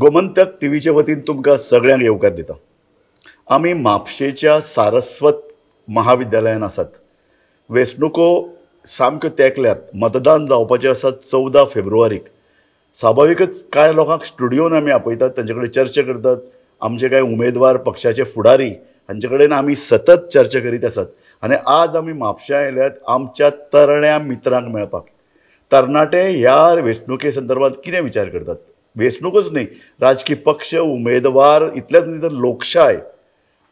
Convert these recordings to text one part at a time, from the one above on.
गोमंतक टीव्हीच्या वतीन तुमकां सगळ्यांक येवकार दिता. आमी म्हापशेच्या सारस्वत महाविद्यालयान आसात. वेंचणुको सामक्यो तेंकल्यात. मतदान जावपाचें आसा 14 फेब्रुवारीक. स्वाभाविकच कांय लोकांक स्टुडियोन आमी आपयतात, तांचे कडेन चर्चा करतात. आमचे कांय उमेदवार, पक्षाचे फुडारी हांचे कडेन आमी सतत चर्चा करीत आसात. आनी आज आमी म्हापश्यां आयल्यात आमच्या तरण्या मित्रांक मेळपाक. तरणाटे ह्या वेंचणुके संदर्भात कितें विचार करतात, वेंचणुकूच न्ही, राजकीय पक्ष, उमेदवार, इतलेंच न्ही तर लोकशाय.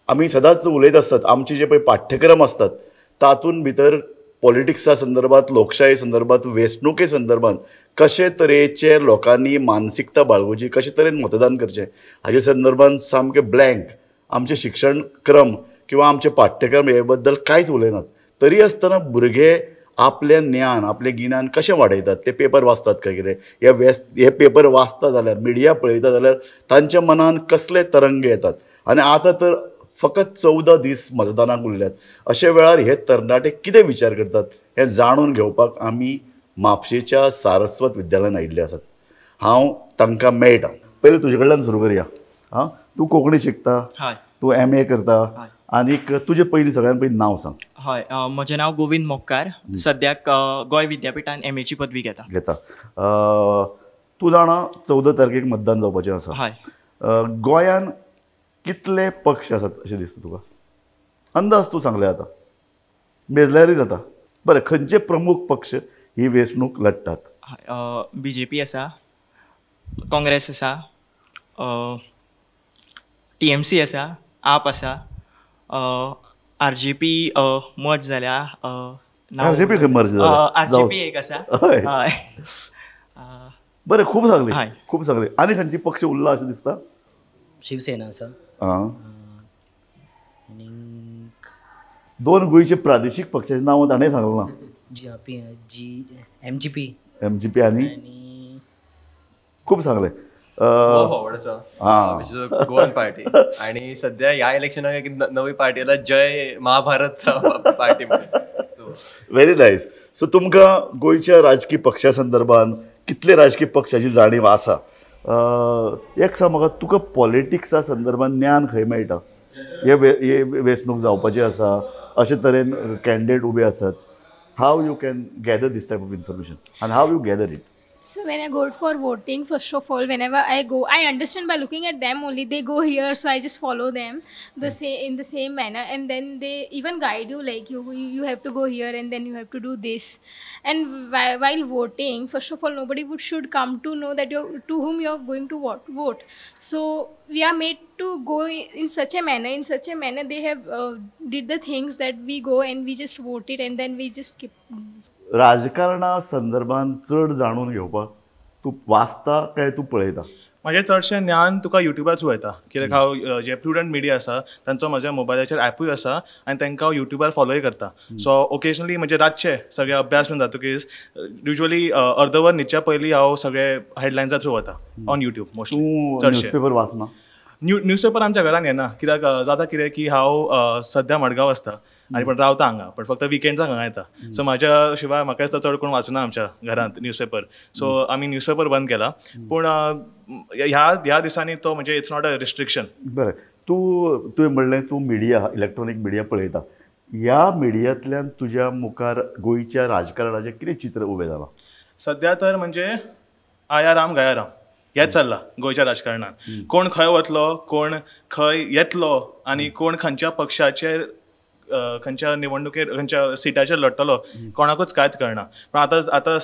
आमी सदांच उलयत आसतात. आमचे जे पळय पाठ्यक्रम आसतात तातूंत भितर पॉलिटिक्सा संदर्भात, लोकशाये संदर्भात, वेंचणुके संदर्भात कशे तरेचे लोकांनी मानसिकता बाळगुची, कशे तरेन मतदान करचें हाजे संदर्भात सामकें ब्लँक. आमचे शिक्षणक्रम किंवा आमचे पाठ्यक्रम हे बद्दल कांयच उलयनात. तरी आसतना भुरगे आपलें ज्ञान, आपलें गिन्यान कशें वाडयतात, ते पेपर वाचतात काय कितें, हे पेपर वाचता जाल्यार, मिडिया पळयता जाल्यार तांच्या मनान कसले तरंग येतात. आनी आतां तर फकत 14 दीस मतदानाक उरल्यात. अशे वेळार हे तरणाटे कितें विचार करतात हें जाणून घेवपाक आमी म्हापशेच्या सारस्वत विद्यालयान आयिल्ले आसात. हांव तांकां मेळटा. पयलीं तुजे कडल्यान सुरू करया. आं, तूं कोंकणी शिकता, तूं MA करता, आनीक तुजें पयलीं सगळ्यान पयलीं नांव सांग. हय, म्हजें नांव गोविंद मोपकार. सद्याक गोंय विद्यापिठान MAची पदवी घेता. तूं जाणा 14 तारखेक मतदान जावपाचें आसा. हय. गोंयान कितले पक्ष आसात अशें दिसता तुका? अंदाज तूं सांगले आतां, मेजल्यारूय जाता. बरें, खंयचे प्रमुख पक्ष ही वेंचणूक लढटात? BJP आसा, काँग्रेस आसा, TMC आसा, आप आसा, RGP मर्ज जाल्या. RGP खंय मर्ज जाल्या? RGP एक आसा. हय. बरें, खूब सांगली, खूब सांगली. आनी खंयची पक्ष उरला अशें दिसता? शिवसेना आसा. दोन गोंयचे प्रादेशीक पक्षाचे नांव ताणें सांगलें ना. MGP. MGP आनी खूब सांगलें. फॉरवर्ड आसा, which is a Goan party. आणि सध्या ह्या इलेक्शनाक एक नवी पार्टी आला, जय महाभारत पार्टी म्हणून. Very nice. सो तुमकां गोंयच्या राजकीय पक्षा संदर्भात कितले राजकीय पक्षाची जाणीव आसा? एक सांग म्हाका, तुका पॉलिटिक्सा संदर्भात ज्ञान खंय मेळटा? हे वेंचणूक जावपाची आसा, अशे तरेन कॅन्डिडेट उबे आसात, how you can gather this type of information and how you gather it? So when I go for voting, first of all, whenever I go, I understand by looking at them only. They go here, so I just follow them the same in the same manner, and then they even guide you, like you have to go here and then you have to do this. And while voting, first of all, nobody should come to know that you to whom you are going to vote. So we are made to go in such a manner. In such a manner, they have did the things that we go and we just vote it, and then we just keep. राजकारणा संदर्भात चड जाणून घेवपाक तूं वाचता काय तूं पळयता? म्हाजें चडशें ज्ञान तुका युट्यूबार थ्रू येता. कित्याक हांव जे प्रुडंट मिडिया आसा तांचो म्हज्या मोबायलाचेर एपूय आसा आनी तांकां हांव युट्यूबार फॉलोय करता. सो ओकेजनली म्हणजे रातचे सगळे अभ्यास बीन जातकीच युजली अर्दवर न्हिदच्या पयलीं हांव सगळे हेडलायन्सा थ्रू वता ऑन युट्यूब मोस्टली. चडशें न्यूजपेपर वाचना? न्यूजपेपर आमच्या घरान येना, कित्याक जाता कितें की हांव सद्या मडगांव आसता आनी पण रावता हांगा, पण फक्त विकेंड्साक हांगा येता. सो म्हाज्या शिवाय म्हाका दिसता चड कोण वाचना आमच्या घरांत न्यूजपेपर. सो आमी न्यूजपेपर बंद केला. पूण ह्या दिसांनी तो म्हणजे it's not a restriction. बरें, तुवें म्हणलें तूं मिडिया, इलेक्ट्रॉनीक मिडिया पळयता. ह्या मिडियांतल्यान तुज्या मुखार गोंयच्या राजकारणाचें कितें चित्र उबें जालां सद्या? तर म्हणजे आया राम गया राम हेंच चल्लां गोंयच्या राजकारणान. कोण खंय वतलो, कोण खंय येतलो आनी कोण खंयच्या पक्षाचेर, खंयच्या निवडणुकेर, खंयच्या सिटाचेर लढटलो कोणाकूच कांयच कळना. पण आतां आतां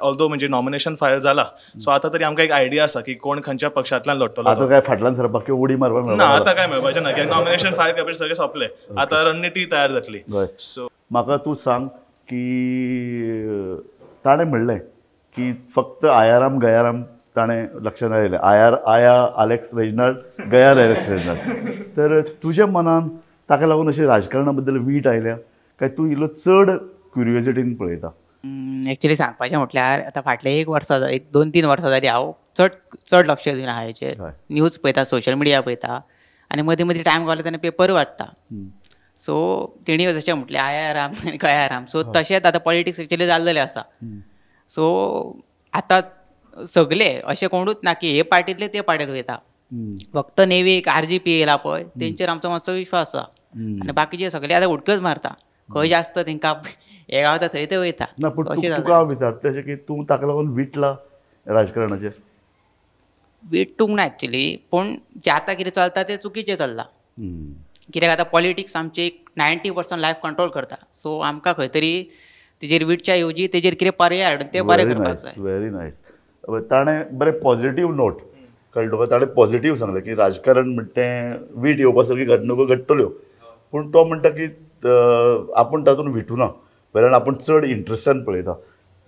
ऑल्दो म्हणजे नॉमिनेशन फायल जाला, सो आतां तरी आमकां एक आयडिया आसा की कोण खंयच्या पक्षांतल्यान लढटलो. आतां काय फाटल्यान सरपाक किंवा उडी मारपाक ना, आतां काय मेळपाचें ना, कित्याक नॉमिनेशन फायल करपाचें सगळें सोंपलें, आतां रणनिती तयार जातली. सो म्हाका तूं सांग की ताणें म्हणलें की फक्त आयाराम गयाराम ताणें लक्षांत आयलें, आया Alex Reginald, Gaya Alex Reginald. तर तुज्या मनान ताका लागून अशें राजकारणा बद्दल वीट आयल्या काय तूं इल्लो चड क्युरियोसिटीन पळयता? एक्चुअली सांगपाचें म्हटल्यार आतां फाटलें एक वर्सां, एक 2-3 वर्सां जालीं हांव चड चड लक्ष दिवन आहा हेचेर. न्यूज पळयता, सोशल मिडिया पळयता आनी मदीं मदीं टायम गावलो तेन्ना पेपरूय वाचता. सो तेणी जशें म्हटलें आया राम आनी गया राम, सो तशेंच आतां पॉलिटिक्स एक्चुअली जाल्लेलें आसा. सो आतां सगळे अशें कोणूच ना की हे पार्टींतले ते पार्टीन वयता. फक्त नेवी एक RGP येयला पळय तेंचेर आमचो मातसो विश्वास आसा आनी बाकीचे सगळे आतां उडक्योच मारता, खंय जास्त तेंकां हे गावता थंय ते वयता. ना पूण तुका हांव विचारता अशें की तूं ताका लागून विटला राजकारणाचेर? विटूंक ना एक्चुली, पूण जें आतां कितें चलता तें चुकीचें चल्लां. कित्याक आतां पॉलिटिक्स आमची एक 90% लायफ कंट्रोल करता. सो आमकां खंय तरी तेजेर विटच्या येवजी तेजेर कितें पर्याय हाडून ते बरें करपाक जाय. Very nice. ताणें बरें पॉझिटीव नोट कळ्ळें तुका, ताणें पॉझिटीव सांगलें की राजकारण म्हणटा तें वीट येवपा सारकी घडणुको घडटल्यो, पूण तो म्हणटा की आपूण तातूंत विटूना, कारण आपूण चड इंट्रस्टान पळयता.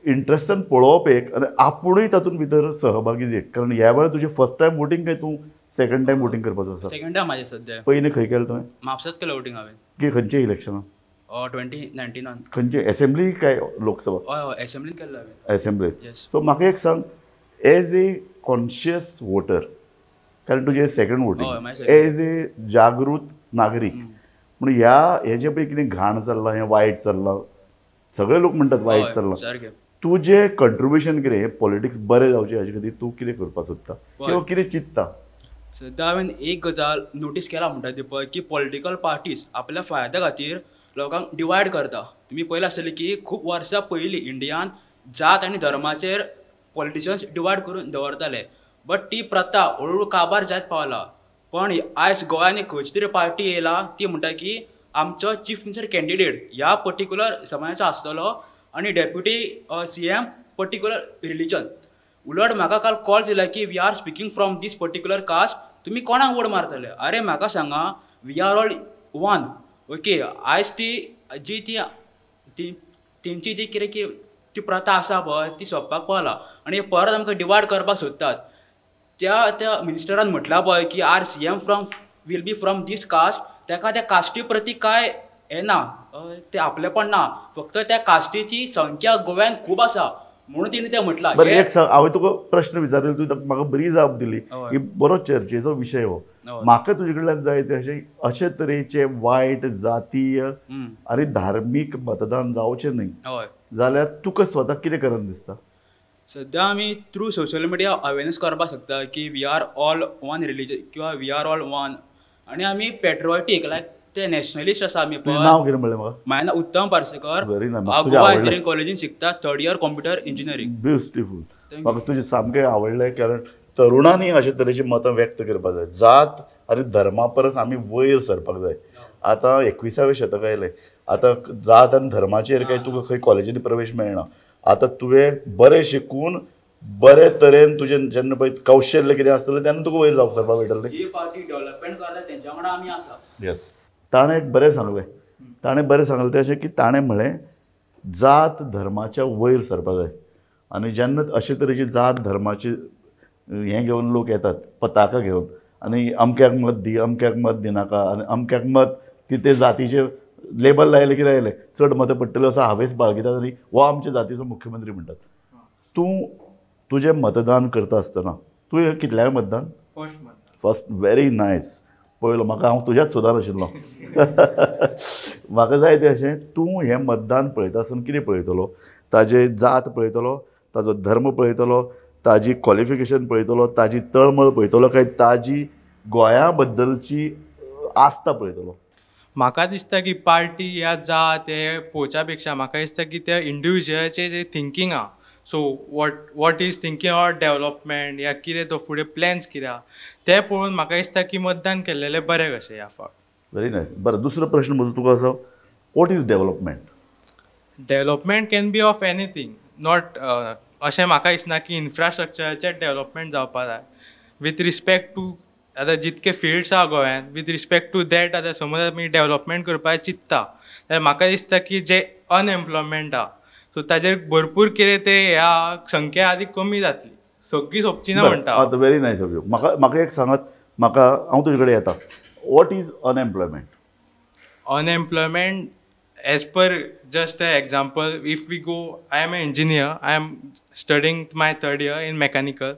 इंट्रस्टान पळोवप एक आनी आपुणूय तातूंत भितर सहभागी एक, कारण ह्या वेळार तुजें फर्स्ट टायम वोटींग काय तूं सेकंड टायम वोटींग करपाचो आसा? सेकंड टायम म्हाजें सद्या. पयलीं खंय केलें तुवें? म्हापशांत केलें वोटींग हांवें. की खंयचे इलेक्शनाक? 2019. खंयचे एसेंब्ली काय लोकसभा? हय हय एसेंब्लीन केल्लें हांवें. एसेंब्ली. सो म्हाका एक सांग, एज ए कॉन्शियस वोटर, कारण तुजें सेकंड वोटींग, एज ए जागृत नागरीक म्हणून ह्या हेजे पळय कितें घाण चल्लां, हें वायट चल्लां, सगळे लोक म्हणटात वायट चल्लां, तुजें कंट्रिब्युशन कितें हें पॉलिटिक्स बरें जावचें हाजे खातीर तूं कितें करपाक सोदता किंवा कितें चिंत्ता? सद्या हांवें एक गजाल नोटीस केला म्हणटा ती पळय की पॉलिटिकल पार्टीज आपल्या फायद्या खातीर लोकांक डिवायड करता. तुमी पळयलां आसतलें की खूब वर्सां पयलीं इंडियान जात आनी धर्माचेर पॉलिटिशन्स डिवायड करून दवरताले, बट ती प्रथा हळू हळू काबार जायत पावला. पण आयज गोंयांत एक खंयची तरी पार्टी येयला ती म्हणटा की आमचो चीफ मिनिस्टर कॅन्डिडेट ह्या पर्टिक्युलर समाजाचो आसतलो आनी डेप्युटी CM particular religion. उलट म्हाका काल कॉल येयला की we are speaking from this particular caste, तुमी कोणाक वोट मारतले? अरे म्हाका सांगा, we are all one. Okay, आयज ती जी ती तेंची जी कितें की ती प्रथा आसा पळय ती सोंपपाक पावला आनी परत आमकां डिवायड करपाक सोदतात. त्या त्या मिनिस्टरान म्हटलां पळय की our CM from will be from this caste, ताका त्या कास्टी प्रती कांय हें ना, तें आपलेपण ना, फक्त त्या कास्टीची संख्या गोव्यान खूब आसा म्हणून तिणें तें म्हटलां. बरें एक सांग, हांवें तुका प्रश्न विचारलो, तुवें म्हाका बरी जाप दिली, ही बरो चर्चेचो विशय हो. म्हाका तुजे कडल्यान जाय तें अशें अशे तरेचे वायट जातीय आनी धार्मीक मतदान जावचें न्हय जाल्यार तुका स्वता कितें करन दिसता? सद्या आमी थ्रू सोशल मिडिया अवेरनेस करपाक शकता की we are all one religion किंवा we are all one, आनी आमी पेट्रिऑटीक लायक ते नॅशनलिस्ट आसा आमी. नांव कितें म्हणलें म्हाका? म्हाजें नांव उत्तम पार्सेकर, हांव गोवा इंजिनियरींग कॉलेजीन शिकता, 3rd year computer engineering. Beautiful, म्हाका तुजें सामकें आवडलें, कारण तरुणांनी अशे तरेची मतां व्यक्त करपाक जाय. जात आनी धर्मा परस आमी वयर सरपाक जाय. आतां 21व्या शतक आयलें, आतां जात आनी धर्माचेर काय तुका खंय कॉलेजींनी प्रवेश मेळना. आतां तुवें बरें शिकून बरे तरेन तुजें जेन्ना पळय कौशल्य कितें आसतलें तेन्ना तुका वयर जावप सरपाक मेळटलें. जी पार्टी डेव्हलपमेंट करता तेंच्या वांगडा आमी आसा. येस, ताणें एक बरें सांगलें, ताणें बरें सांगलें तें अशें की ताणें म्हळें जात धर्माच्या वयर सरपाक जाय, आनी जेन्ना अशे तरेची जात धर्माची हें घेवन लोक येतात पताका घेवन आनी अमक्याक मत दी, अमक्याक मत दिनाका, आनी अमक्याक मत ती ते जातीचें लेबल लायलें की लायलें चड मतां पडटल्यो असो हावेस बाळगितात आनी हो आमच्या जातीचो मुख्यमंत्री म्हणटात. तूं तुजें मतदान करता आसतना तुवें कितल्यावें मतदान? फर्स्ट. व्हेरी नायस, पळयलो म्हाका, हांव तुज्याच सोदार आशिल्लो. म्हाका जाय तें अशें, तूं हें मतदान पळयता आसतना कितें पळयतलो? ताजें जात पळयतलो, ताजो धर्म पळयतलो, ताजी क्वॉलिफिकेशन पळयतलो, ताजी तळमळ पळयतलो, काय ताजी गोंया बद्दलची आस्था पळयतलो? म्हाका दिसता की पार्टी ह्या जात हे पळोवच्या पेक्षा म्हाका दिसता की त्या इंडिविज्युअलाचें जें थिंकींग आहा, so what is thinking about development या कितें तो फुडें प्लॅन्स कितें आहा तें पळोवन म्हाका दिसता की मतदान केल्लेलें बरें कशें ह्या फावट. Very nice. बरें, दुसरो प्रश्न म्हजो तुका आसा, what is development? Development can be of anything, not अशें म्हाका दिसना की इन्फ्रास्ट्रक्चराचें डेव्हलपमेंट जावपाक जाय. विथ रिस्पेक्ट टू आतां जितके फिल्ड्स आहा गोंयांत, विथ रिस्पेक्ट टू that आतां समज आमी डेव्हलपमेंट करपाक चिंत्ता जाल्यार म्हाका दिसता की जे अनएम्प्लॉयमेंट आहा सो ताजेर भरपूर कितें ते ह्या संख्या आदी कमी जातली, सगळी सोंपची ना म्हणटा. आतां व्हेरी नायस ऑफ you. म्हाका म्हाका एक सांगात, म्हाका हांव तुजे कडेन येता, what is unemployment? Unemployment as per just a example, if we go, I am an engineer, I am studying my 3rd year in mechanical,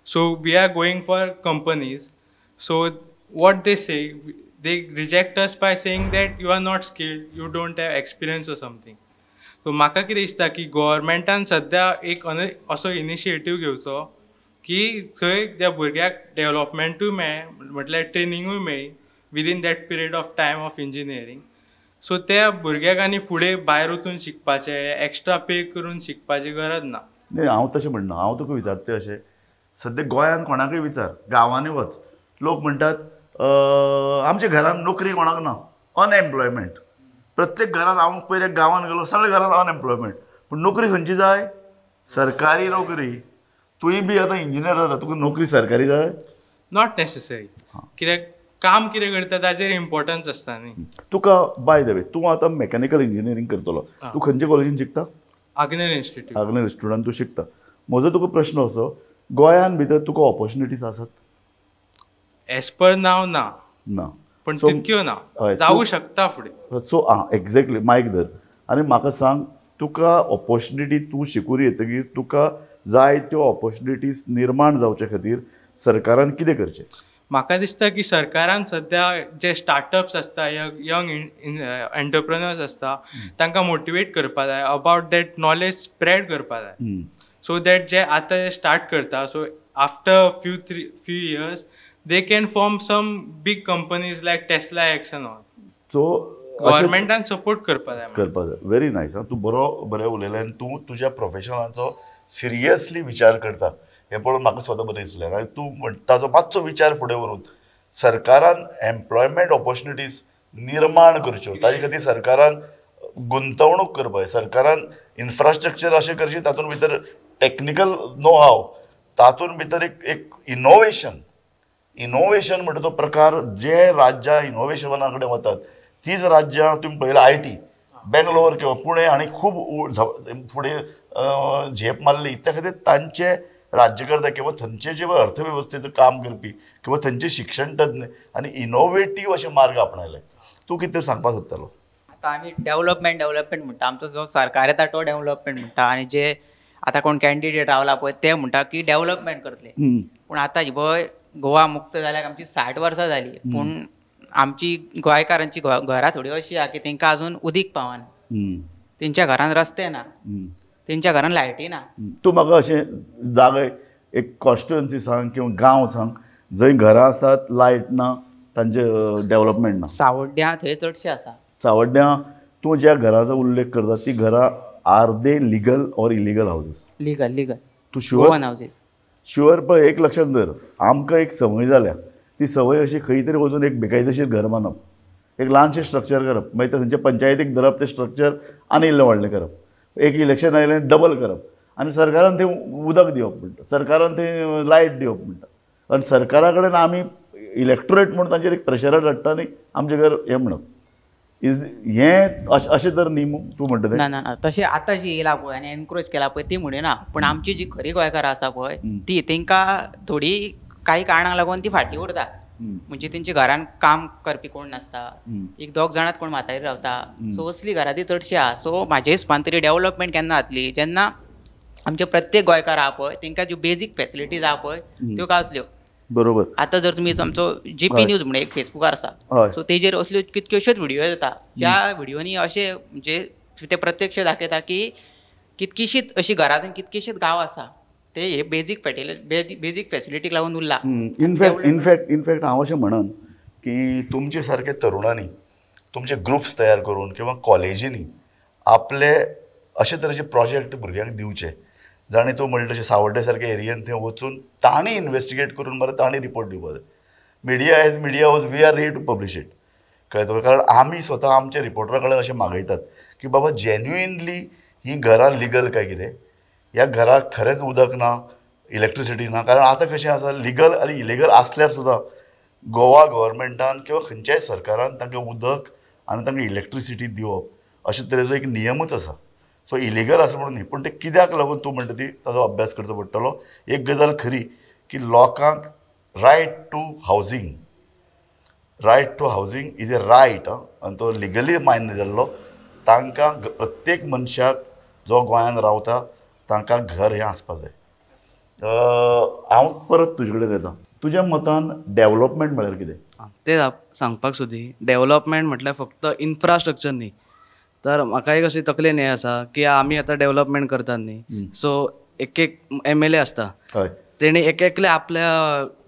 so we are going for companies. So what they say, they reject us by saying that you are not skilled, you don't have experience or something. So म्हाका कितें दिसता की गोवोरमेंटान सद्या एक असो initiative घेवचो की थंय त्या भुरग्याक डेवलपमेंटूय मेळ्ळें, म्हटल्यार ट्रेनिंगूय मेळ्ळी within that period of time of engineering. So त्या भुरग्याक आनी फुडें भायर वचून शिकपाचें, एक्स्ट्रा पे करून शिकपाची गरज ना. न्ही, हांव तशें म्हणना. हांव तुका विचारता अशें, सद्या गोंयांत कोणाकूय विचार, गांवांनी वच, लोक म्हणटात आमच्या घरान नोकरी कोणाक ना, अनएम्प्लॉयमेंट. प्रत्येक घरान, हांव पयर गांवांत गेलो, सगळ्या घरान अनएम्प्लॉयमेंट. पूण नोकरी खंयची जाय? सरकारी नोकरी. तुंय बी आतां इंजिनियर जाता, तुका नोकरी सरकारी जाय? Not necessary. कित्याक काम कितें करता ताचेर इम्पॉर्टन्स आसता न्ही. तुका बाय the way, तूं आतां मॅकॅनिकल इंजिनियरींग करतलो, तूं खंयच्या कॉलेजीन शिकता? आग्नेल इन्स्टिट्यूट. आग्नेल इन्स्टिट्यूटान तूं शिकता. म्हजो तुका प्रश्न असो, गोंयान भितर तुका ऑपॉर्च्युनिटीज आसात? एज पर नाव ना. ना, पण तितक्यो ना, जावूं शकता फुडें. सो आं, एक्झॅक्टली, मायक धर आनी म्हाका सांग, तुका ऑपॉर्च्युनिटी तूं शिकून येतकीर तुका जाय त्यो ऑपॉर्च्युनिटीज निर्माण जावचे खातीर सरकारान कितें करचें? म्हाका दिसता की सरकारान सद्या जे स्टार्टअप्स आसता, यंग एंटरप्रेनर्स आसता, तांकां मोटिवेट करपा जाय, अबावट that knowledge spread करपा जाय, सो that जे आतां जे स्टार्ट करता, so after few years they can form some big companies like Tesla, X and all. So गव्हर्मेंटान support करपा जाय. करपा जाय. Very nice. तूं बरो बरें उलयलें आनी तूं तुज्या प्रोफेशनाचो सिरियसली विचार करता हें पळोवन म्हाका स्वता बरें दिसलें. आनी तूं म्हणटा तो मातसो विचार फुडें व्हरून सरकारान एम्प्लॉयमेंट ऑपॉर्च्युनिटीज निर्माण करच्यो, ताजे खातीर सरकारान गुंतवणूक करपाक जाय, सरकारान इन्फ्रास्ट्रक्चर अशें करचें तातूंत भितर टॅक्निकल नो हाव, तातूंत भितर एक एक इनोवेशन, इनोवेशन म्हणटा तो प्रकार, जे राज्यां इनोवेशना कडेन वतात तीच राज्यां तुमी पळयलां IT, Bangalore किंवा पुणे आनी खूब फुडें झेप मारली, त्या खातीर तांचे राज्यकर्ते किंवा थंयचे जे अर्थवेवस्थेचो काम करपी किंवा थंयचे शिक्षण तज्ञ आनी इनोवेटीव अशे मार्ग आपणायले. तूं कितें सांगपाक सोदतालो? आतां आमी डेवलपमेंट डेवलपमेंट म्हणटा, आमचो जो सरकार येता तो डेवलपमेंट म्हणटा, आनी जे आतां कोण कॅन्डिडेट रावला पळय ते म्हणटा की डेवलपमेंट करतले. पूण आतां पळय गोवा मुक्त जाल्यार आमची 60 वर्सां जाली, पूण आमची गोंयकारांची घरां थोडी अशी आहा की तांकां अजून उदीक पावना, तेंच्या घरान रस्ते ना, तेंच्या घरान लायटी ना. तूं म्हाका अशें जागे एक कॉन्स्टिट्युएन्सी सांग किंवा गांव सांग जंय घरां आसात, लायट ना, तांचे डेवलपमेंट ना. सावड्ड्यां थंय चडशें आसा. सावड्ड्यां तूं ज्या घराचो उल्लेख करता ती घरां are they legal or illegal houses? Legal, legal. तूं शुअर? Goan houses. Sure. पळय एक लक्षांत धर, आमकां एक संवय जाल्या, ती संवय अशी खंय तरी वचून एक बेकायदेशीर घर बांदप, एक ल्हानशें स्ट्रक्चर करप, मागीर थंयच्या पंचायतीक धरप, तें स्ट्रक्चर आनी इल्लें व्हडलें करप, एक इलेक्शन आयलें डबल करप, आनी सरकारान थंय उदक दिवप म्हणटा, सरकारान थंय लायट दिवप म्हणटा, आनी सरकारा कडेन आमी इलेक्टोरेट म्हूण तांचेर एक प्रेशरार हाडटा आनी आमचें घर हें म्हणप is हें अशें तर न्ही तूं म्हणटा तें? ना ना ना, तशें आतां जी येयला पळय आनी एनक्रोच केला पळय ती म्हणिना, पूण आमची जी खरी गोंयकारां आसा पळय ती तांकां थोडी काही कारणांक लागून ती फाटीं उरता. म्हणजे तेंच्या घरान काम करपी कोण नासता, एक दोग जाणांत कोण म्हातारी रावता, सो असली घरां ती चडशी आहा. सो म्हाजे हिसपान तरी डेवलपमेंट केन्ना जातली, जेन्ना आमचे प्रत्येक गोंयकार आहा पळय तांकां ज्यो बेजीक फेसिलिटीज आहा पळय त्यो गावतल्यो. बरोबर. आतां जर तुमी आमचो जीपी न्यूज म्हणून एक फेसबुकार आसा, सो तेजेर असल्यो कितक्योश्योच व्हिडियो येता, ज्या व्हिडियोनी अशें म्हणजे ते प्रत्यक्ष दाखयता की कितकीशीच अशी घरां आनी कितकीशीच गांव आसा ते हे बेजीक बेजीक फेसिलिटीक लागून उरला. इनफॅक्ट इनफॅक्ट हांव अशें म्हणन की तुमचे सारके तरुणांनी तुमचे ग्रुप्स तयार करून किंवा कॉलेजींनी आपले अशे तरेचे प्रोजेक्ट भुरग्यांक दिवचे, जाणें तूं म्हणटा तशें सावड्डे सारके एरियेन थंय वचून तांणी इन्वेस्टिगेट करून मरे तांणी रिपोर्ट दिवपाक जाय. Media as media house we are ready to publish it, कळ्ळें तुका? कारण आमी स्वता आमच्या रिपोर्टरा कडेन अशें मागयतात की बाबा जेन्युइनली हीं घरां लिगल काय कितें, ह्या घराक खरेंच उदक ना, इलेक्ट्रिसिटी ना. कारण आतां कशें आसा, लिगल आनी इलिगल आसल्यार सुद्दां गोवा गव्हर्मेंटान किंवा खंयच्याय सरकारान तांकां उदक आनी तांकां इलेक्ट्रिसिटी दिवप अशे तरेचो एक नियमूच आसा. सो इलिगल आसा म्हणून न्ही, पूण तें कित्याक लागून तूं म्हणटा ती ताजो अभ्यास करचो पडटलो. एक गजाल खरी की लोकांक right to housing, right to housing is a right आनी तो लिगली मान्य जाल्लो. तांकां प्रत्येक मनशाक जो गोंयांत रावता तांकां घर हें आसपाक जाय. हांव परत तुजे कडेन येता, तुज्या मतान डेवलपमेंट म्हळ्यार कितें? तें सांगपाक सोदी. डेवलपमेंट म्हटल्यार फक्त इन्फ्रास्ट्रक्चर न्ही, तर म्हाका एक अशी तकलेन हें आसा की आमी आतां डेवलपमेंट करतात न्ही, सो एक एक MLA आसता तेणी एक एकले आपल्या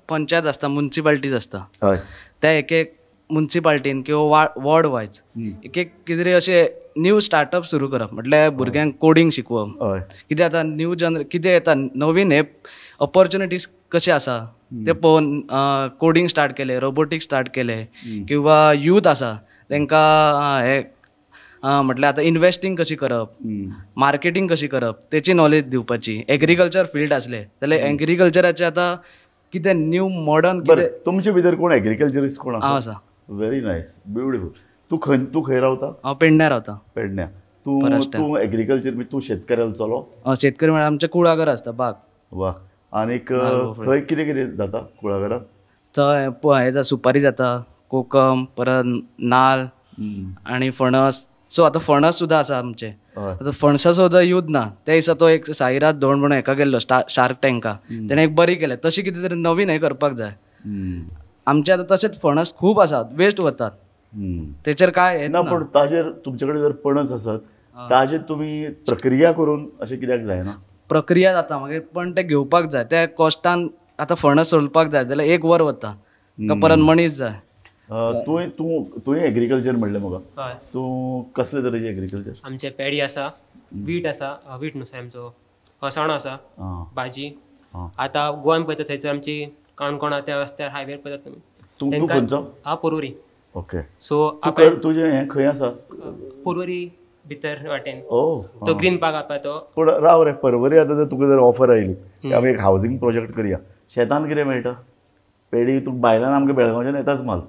पंचायत आसता, मुन्सिपाल्टीज आसता, त्या एक एक मुन्सिपाल्टीन किंवा वॉर्ड वायज एक एक कितें तरी अशें न्यू स्टार्टअप सुरू करप, म्हटल्यार भुरग्यांक कोडींग शिकोवप. कितें आतां न्यू जनर कितें येता नवीन हे ऑपॉर्च्युनिटीज कशें आसा ते पळोवन कोडींग स्टार्ट केले, रोबोटिक्स स्टार्ट केले, किंवा यूथ आसा तांकां हे म्हटल्यार आतां इन्वेस्टींग कशी करप, मार्केटींग कशी करप तेची नॉलेज दिवपाची. एग्रीकल्चर फिल्ड आसले जाल्यार एग्रीकल्चराचे आतां कितें न्यू मॉडर्न कितें. तुमचे भितर कोण एग्रीकल्चरिस्ट कोण आसा? Very nice, beautiful. तूं खंय, तूं खंय रावता? हांव पेडण्या रावता. पेडण्या. तूं तूं एग्रीकल्चर, तूं शेतकऱ्यालो चलो? शेतकरी म्हळ्यार आमचें कुळागर आसता, बाग. वा. आनीक खंय कितें कितें जाता कुळागरात? थंय हें सुपारी जाता, कोकम, परत नाल आनी फणस. सो आतां फणस सुद्दां आसा आमचें. आतां फणसा सुद्दां यूज ना. त्या दिसा तो एक साईराज धोंड म्हणून हेका गेल्लो शार्क टँका, तेणें एक बरी केलें. तशी कितें तरी नवीन हें करपाक जाय. आमचे आतां तशेंच फणस खूब आसात, वेस्ट वतात, तेचेर काय ना. पूण ताजेर तुमचे कडेन जर पणस आसत ताजेर तुमी प्रक्रिया करून अशें कित्याक जायना? प्रक्रिया जाता मागीर, पण ते घेवपाक जाय त्या कॉस्टान. आतां फणस सोलपाक जाय जाल्यार एक वर वता, परत मनीस जाय. तुवें तूं तुवें एग्रीकल्चर म्हणलें म्हाका, तूं कसले तरेचे एग्रीकल्चर? आमचे पेडी आसा, वीट आसा, वीट न्हू सर, आमचो हसाणो आसा, भाजी. आतां गोवान पळयता थंयसर आमची काणकोणा त्या रस्त्यार हायवेर पळयतात तुमी. तूं खंयचो? हांव पोरवरी. ओके. सो तुजें हें खंय आसा? पोरवरी भितर वाटेन तो ग्रीन पार्क आसा तो. पूण राव रे, परवरी आतां जर तुका जर ऑफर आयली की आमी एक हावजींग प्रोजेक्ट करया, शेतान कितें मेळटा? पेडी तुका भायल्यान आमकां बेळगांवच्यान येताच माल,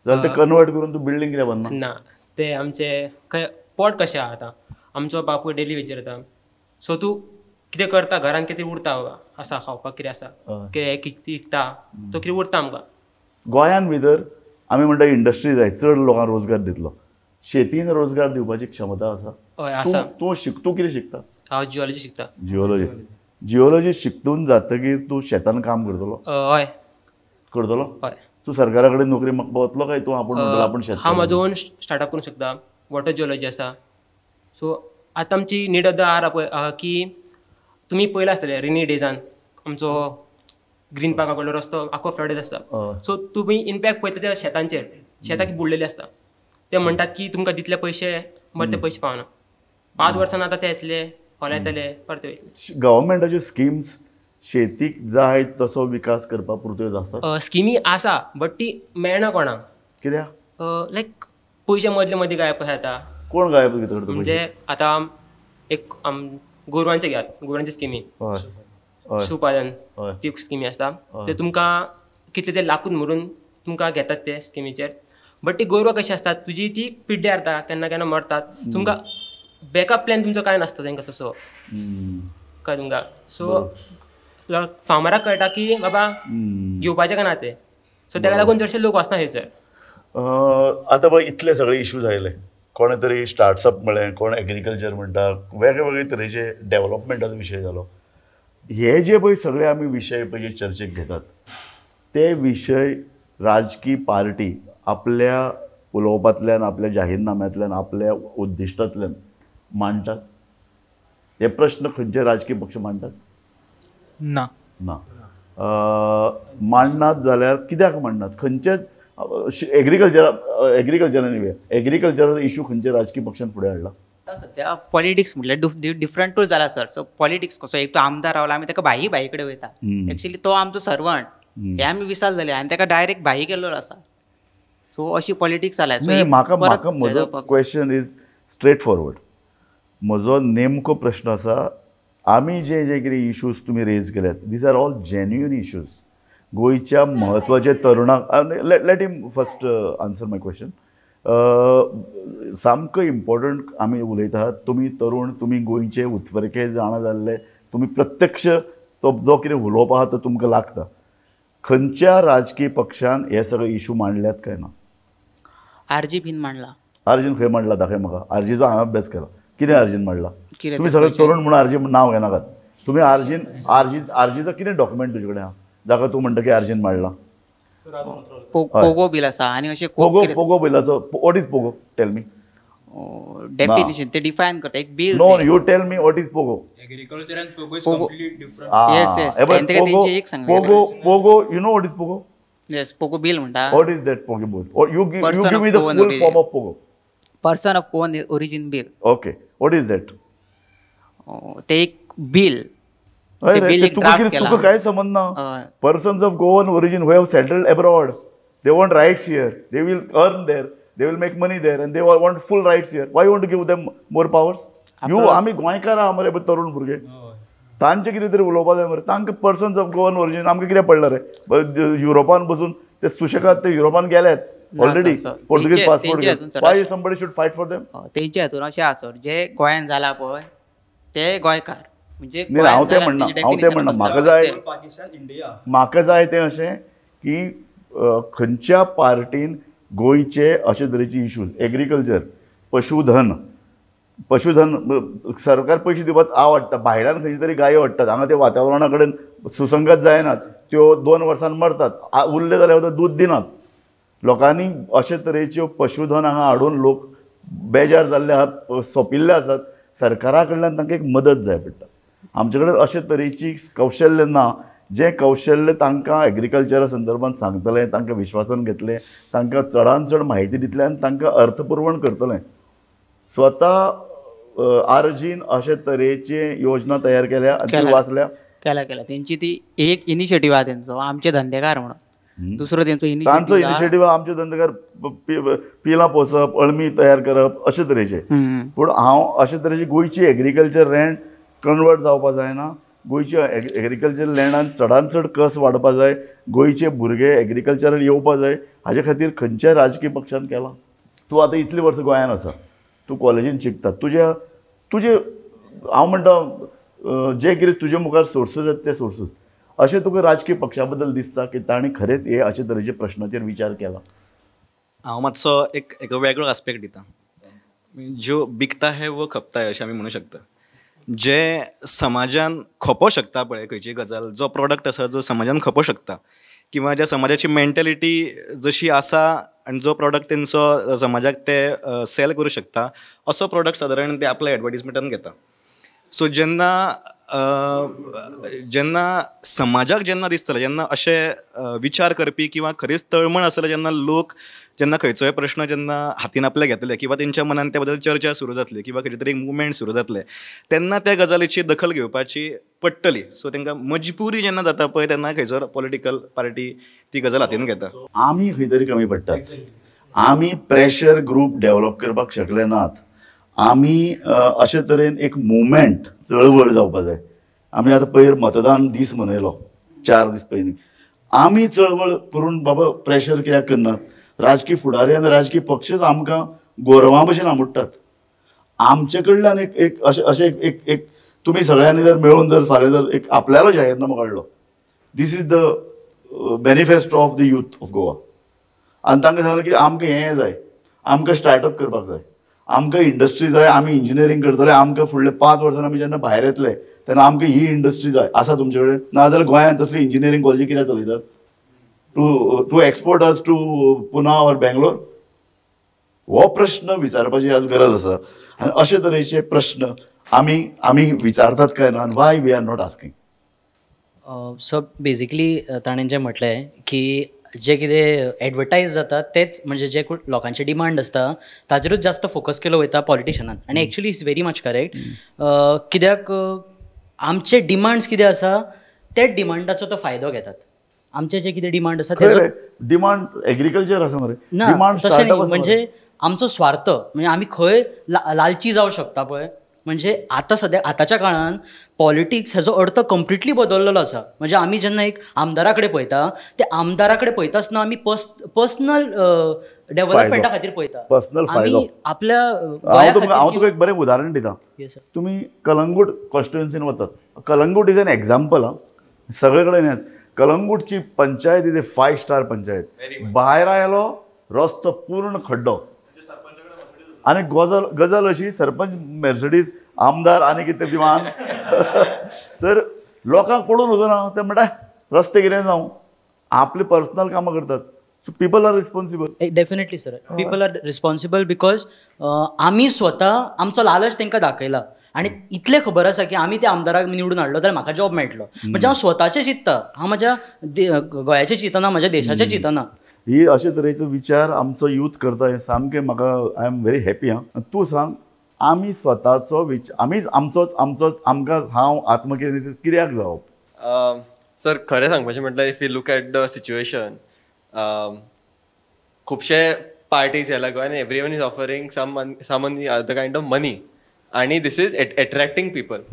जाल्यार ते कन्वर्ट करून तूं बिल्डींग कित्याक बांदना? ना, ते आमचे खंय पोट कशें आहा आतां. आमचो बापूय डेली वेजीर येता, सो तूं कितें करता घरान कितें उरता बाबा आसा खावपाक कितें आसा, कितें विकता तो कितें उरता आमकां. गोंयान भितर आमी म्हणटा इंडस्ट्री जाय, चड लोकांक रोजगार दितलो. शेतीन रोजगार दिवपाची क्षमता आसा? हय आसा. तूं तूं कितें शिकता? हांव जियोलॉजी शिकता. जियोलॉजी. जियोलॉजी शिकून जातकीर तूं शेतान काम करतलो? हय करतलो. हय. तूं सरकारा कडेन नोकरी मागपाक वतलो काय तूं आपूण म्हणटलो आपूण शेत? हांव म्हाजो ओन स्टार्टअप करूंक शकता. वॉटर जियोलॉजी आसा. सो आतां आमची नीड ऑफ the our पळय की तुमी पळयलां आसतलें रेनी डेजान आमचो ग्रीन पार्का कडलो रस्तो आख्खो फ्लडेड आसता. सो तुमी इम्पॅक्ट पळयतले त्या शेतांचेर, शेतां बुडलेलीं आसता. ते म्हणटात की तुमकां दितले पयशे, बट ते पयशे पावना. 5 वर्सां आतां ते येतले, फाल्यां येतले, परते वयतले. गव्हर्मेंटाच्यो स्किम्स शेतीक जाय तसो विकास करपा पुरत्योच आसा? स्किमी आसा बट ती मेळना कोणाक. कित्याक? लायक पयशे मदले मदीं गायब कशे जाता. कोण गायब कितें करता? म्हणजे आतां एक गोरवांचे घेयात, गोरवांची स्किमी, पशुपालन ती स्किमी आसता. ते तुमकां कितले ते लाकूड म्हणून तुमकां घेतात ते स्किमीचेर. बट ती गोरवां कशी आसतात तुजी, ती पिड्ड्यार जाता, केन्ना केन्ना मरतात. तुमकां बॅकअप प्लॅन तुमचो कांय नासता तांकां तसो, कळ्ळें तुमकां. सो फार्मराक कळटा की बाबा घेवपाचें काय ना तें. सो ताका लागून चडशे लोक वचना थंयसर. आतां पळय इतले सगळे इश्यूज आयले, कोणें तरी स्टार्टअप म्हळें, कोण एग्रीकल्चर म्हणटा, वेगळे वेगळे तरेचे डेवलपमेंटाचो विशय जालो. हे जे पळय सगळे आमी विशय पळय जे चर्चेक घेतात ते विशय राजकी पार्टी आपल्या उलोवपांतल्यान, आपल्या जाहीरनाम्यांतल्यान, आपल्या उद्दिश्टांतल्यान मांडटात. हे प्रश्न खंयचे राजकी पक्ष मांडटात? ना. ना मांडनात जाल्यार कित्याक मांडनात? खंयचेच एग्रीकल्चर एग्रीकल्चरान एग्रीकल्चराचो इशू खंयच्या राजकी पक्षान फुडें हाडला? आतां सद्या पॉलिटिक्स म्हटल्यार डिफरंटूच जाला सर. सो पॉलिटिक्स कसो एक तो आमदार रावला, आमी ताका भाई भाई कडेन वयता. एक्चुअली तो आमचो सर्वंट हे आमी विसाल जाले आनी ताका डायरेक्ट भाई केल्लो आसा. सो अशी पॉलिटिक्स जाल्या. सो म्हाका म्हाका म्हजो क्वेश्चन is straight forward. म्हजो नेमको प्रश्न आसा, आमी जे जे कितें इशूज तुमी रेज केल्यात these are all genuine issues. गोंयच्या म्हत्वाचे तरुणांक, let him first answer my question. सामको इम्पॉर्टंट आमी उलयतात, तुमी तरुण, तुमी गोंयचे उत्फर्के जाणा जाल्ले, तुमी प्रत्यक्ष तो जो कितें उलोवप आहा तो तुमकां लागता. खंयच्या राजकीय पक्षान हे सगळे इशू मांडल्यात काय ना? आरजीपीन मांडला. आरजीन खंय मांडला दाखय म्हाका. आरजीचो हांवें अभ्यास केला. कितें आरजीन मांडला? तुमी सगळे तरुण म्हणून आरजी नांव घेनाकात. तुमी आरजीन आरजी आरजीचो कितें डॉक्युमेंट तुजे कडेन आहा जाका तूं म्हणटा की आरजीन मांडला? पोगो बील आसा आनी अशें पोगो, पोगो बिलाचो what is Pogo? Tell me. Definition ते डिफायन करता एक bill. No, you tell me what is Pogo. Agriculture and Pogo is completely different. Yes yes, तेंचे एक सांगलें. Pogo, Pogo, you know what is Pogo? Yes, Pogo bill म्हणटा. What is that Pogo bill? Or you give me the full form of Pogo. Person of Goan origin bill. Okay, what is that? ते एक bill. तुका काय समजना? Persons of Goan origin who have settled abroad, they want rights here, they will earn there, they will make money there, and they want full rights here. Why you want to give them more powers? You आमी गोंयकार आहा मरे तरुण भुरगे, तांचे कितें तरी उलोवपा जाय मरे. तांकां पर्सन्स ऑफ गोवन ओरिजीन आमकां कितें पडलां रे? युरोपान बसून ते सुशेगाद ते युरोपान गेल्यात ऑलरेडी, पोर्तुगीज पासपोर्ट घेवन. Why somebody should fight for them? तेंच्या हातून अशें आसा, जे गोंयान जाला पळय ते गोंयकार. म्हणजे हांव तें म्हणना, हांव तें म्हणना, म्हाका जाय, म्हाका जाय तें अशें की खंयच्या पार्टीन गोंयचे अशे तरेचे इशूज, एग्रीकल्चर, पशुधन, पशुधन सरकार पयशे दिवपाक आवडटा, भायल्यान खंयची तरी गायो हाडटात, हांगा ते वातावरणा कडेन सुसंगत जायनात, त्यो 2 वर्सान मरतात, उरले जाल्यार दूद दिनात. लोकांनी अशे तरेच्यो पशुधन हांगा हाडून लोक बेजार जाल्ले आहात, सोंपिल्ले आसात. सरकारा कडल्यान तांकां एक मदत जाय पडटा. आमचे कडेन अशे तरेची कौशल्य ना, जें कौशल्य तांकां एग्रीकल्चरा संदर्भात सांगतलें, तांकां विश्वासान घेतलें, तांकां चडान चड म्हायती दितलें आनी तांकां अर्थपुरवण करतलें. स्वता आरजीन अशे तरेचे योजना तयार केल्या आनी ती वाचल्या. केला केला तेंची ती एक इनिशिएटीव आहा तेंचो, आमचे धंदेकार म्हणून. दुसरो तेंचो तांचो इनिशिएटीव आमचे धंदेकार पिलां पोसप, अळमी तयार करप अशे तरेचे. पूण हांव अशे तरेची गोंयची एग्रीकल्चर लँड कन्वर्ट जावपा जायना, गोंयच्या एग्रीकल्चर लँडान चडान चड कस वाडपा जाय, गोंयचे भुरगे एग्रीकल्चरान येवपा जाय. हाजे खातीर खंयच्या राजकीय पक्षान केलां? तूं आतां इतलीं वर्सां गोंयान आसा, तूं कॉलेजीन शिकता, तुज्या तुजे हांव म्हणटा जे कितें तुजे मुखार सोर्सीस आसात ते सोर्सीस, अशें तुका राजकीय पक्षा बद्दल दिसता की तांणी खरेंच हे अशे तरेचे प्रश्नाचेर विचार केला? हांव मातसो एक वेगळो आस्पेक्ट दिता. जो बिकता है वो खपता है अशें आमी म्हणूं शकता. जे समाजान खपोवंक शकता पळय खंयची गजाल, जो प्रोडक्ट आसा जो समाजान खपोवंक शकता किंवा ज्या समाजाची मेंटेलिटी जशी आसा आनी जो प्रोडक्ट तेंचो समाजाक ते सेल करूं शकता असो प्रोडक्ट सादारण ते आपल्या एडवर्टीजमेंटान घेता. सो जेन्ना जेन्ना समाजाक जेन्ना दिसतलें, जेन्ना अशे विचार करपी किंवा खरीच तळमळ आसतले, जेन्ना लोक जेन्ना खंयचोय प्रश्न जेन्ना हातीन आपल्या घेतले किंवा तेंच्या मनान त्या बद्दल चर्चा सुरू जातली किंवा खंयची तरी एक मुवमेंट सुरू जातलें तेन्ना त्या गजालीची दखल घेवपाची पडटली. सो तांकां मजबुरी जेन्ना जाता पळय तेन्ना खंयचो पॉलिटिकल पार्टी ती गजाल हातीन घेता. आमी खंय तरी कमी पडटात, आमी प्रेशर ग्रूप डेव्हलप करपाक शकले नात, आमी अशे तरेन एक मुवमेंट चळवळ जावपा जाय. आमी आतां पयर मतदान दीस मनयलो 4 दीस पयलीं, आमी चळवळ करून बाबा प्रेशर कित्याक करनात? राजकीय फुडारी आनी राजकीय पक्षच आमकां गोरवां भशेन आमुडटात. आमचे कडल्यान एक एक अशें अशें एक एक तुमी सगळ्यांनी जर मेळून जर फाल्यां जर एक आपल्यालो जाहीरनामो काडलो, this is the manifesto of the youth of Goa, आनी तांकां सांगलें की आमकां हें जाय, आमकां स्टार्टअप करपाक जाय, आमकां इंडस्ट्री जाय, आमी इंजिनियरींग करतले, आमकां फुडले 5 वर्सां आमी जेन्ना भायर येतले तेन्ना आमकां ही इंडस्ट्री जाय आसा तुमचे कडेन. नाजाल्यार गोंयांत तसली इंजिनियरींग कॉलेजी कित्याक चलयतात? To export us to Pune or Bangalore? हो प्रश्न विचारपाची आज गरज आसा. आनी अशे तरेचे प्रश्न आमी आमी विचारतात काय ना? Why we are not asking? So basically ताणें जें म्हटलें की जे कितें एडवर्टायज जाता तेच म्हणजे जे लोकांचे डिमांड आसता ताजेरूच जास्त फोकस केलो वयता पॉलिटिशनान. आनी actually is very much correct. कित्याक आमचे डिमांड्स कितें आसा ते डिमांडाचो तो फायदो घेतात. आमचे जे कितें डिमांड आसा तेजो डिमांड एग्रीकल्चर आसा मरे, ना तशें न्ही, म्हणजे आमचो स्वार्थ म्हणजे आमी खंय लालची जावं शकता पळय. म्हणजे आतां सद्या आतांच्या काळान पॉलिटिक्स हेजो अर्थ कंप्लिटली बदललेलो आसा. म्हणजे आमी जेन्ना एक आमदारा कडेन पळयता ते आमदारा कडेन पळयता आसतना आमी पर्सनल डेव्हलपमेंटा खातीर पळयता, पर्सनल फायदो आपल्या. हांव तुका एक बरें उदाहरण दिता. तुमी कलंगूट कॉन्स्टिट्युएन्सीन वतात, कलंगूट is an example. आं, सगळे कडेन हेंच. कलंगूटची panchayat is a 5 star panchayat. भायर आयलो रस्तो पूर्ण खड्डो. आनी गजल गजल अशी सरपंच मेर्सिडीज आमदार आनी कितें विमान. तर लोकांक पडून वचना, ते म्हणटा रस्ते कितें जावं, आपली पर्सनल कामां करतात. So people are responsible. Definitely sir, people are responsible because आमी स्वता आमचो लालच तांकां दाखयला आनी इतलें खबर आसा की आमी त्या आमदाराक निवडून हाडलो जाल्यार म्हाका जॉब मेळटलो. म्हणजे हांव स्वताचें चिंत्ता, हांव म्हज्या गोंयाचें चिंतना, म्हज्या देशाचें चिंतना. ही अशे तरेचो विचार आमचो यूथ करता हें सामकें म्हाका I am very happy. आं, तूं सांग, आमी स्वताचो विचार आमीच आमचोच आमचोच आमकां हांव आत्मकेंद्रीत कित्याक जावप? सर खरें सांगपाचें म्हटल्यार if you look at the situation, खुबशे पार्टीज येयला गोंयान, everyone is offering some other kind of money आनी this is attracting people.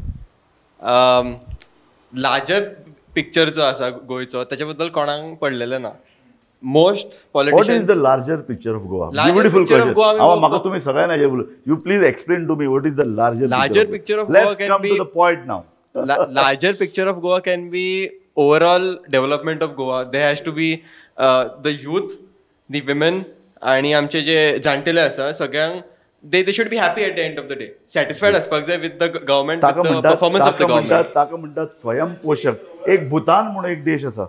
Larger picture जो आसा गोंयचो ताचे बद्दल कोणाक पडलेलें ना. Most politicians. What is the larger picture of Goa? Beautiful question. म्हाका तुमी सगळ्यांना हेजेर बोलू. You please explain to me what is the larger picture of Goa can be. Let's come to the point now. Larger picture of Goa can be overall development of Goa. There has to be the youth, the women आनी आमचे जे जाणटेले आसा सगळ्यांक they should be happy at the end of the day, satisfied आसपाक जाय with the government, with the performance of the government. ताका म्हणटात स्वयंपोशक. एक भूतान म्हणून एक देश आसा,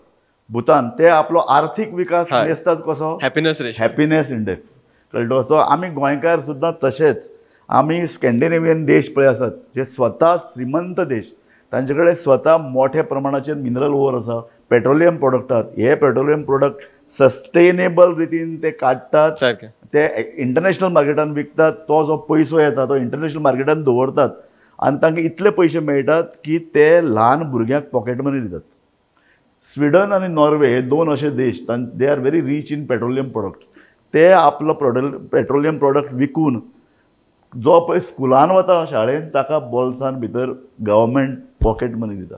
भूतान, ते आपलो आर्थीक विकास मेजतात कसो? Happiness ratio, happiness index. कळटलो? सो आमी गोंयकार सुद्दां तशेंच, आमी स्कॅन्डिनेवियन देश पळय आसात जे स्वता श्रीमंत देश, तांचे कडेन स्वता मोठ्या प्रमाणाचेर मिनरल ओवर आसा, पेट्रोलियम प्रोडक्ट आहात. हे पेट्रोलियम प्रोडक्ट सस्टेनेबल रितीन ते काडटात, ते इंटरनॅशनल मार्केटान विकतात. तो जो पयसो येता तो इंटरनॅशनल मार्केटान दवरतात आनी तांकां इतले पयशे मेळटात की ते ल्हान भुरग्यांक पॉकेट मनी दितात. स्विडन आनी नॉर्वे हे दोन अशे देश, they are very rich in petroleum products. ते आपलो पेट्रोलियम प्रोडक्ट विकून जो पळय स्कुलान वता शाळेन ताका बोल्सान भितर गव्हर्मेंट पॉकेट मनी दिता.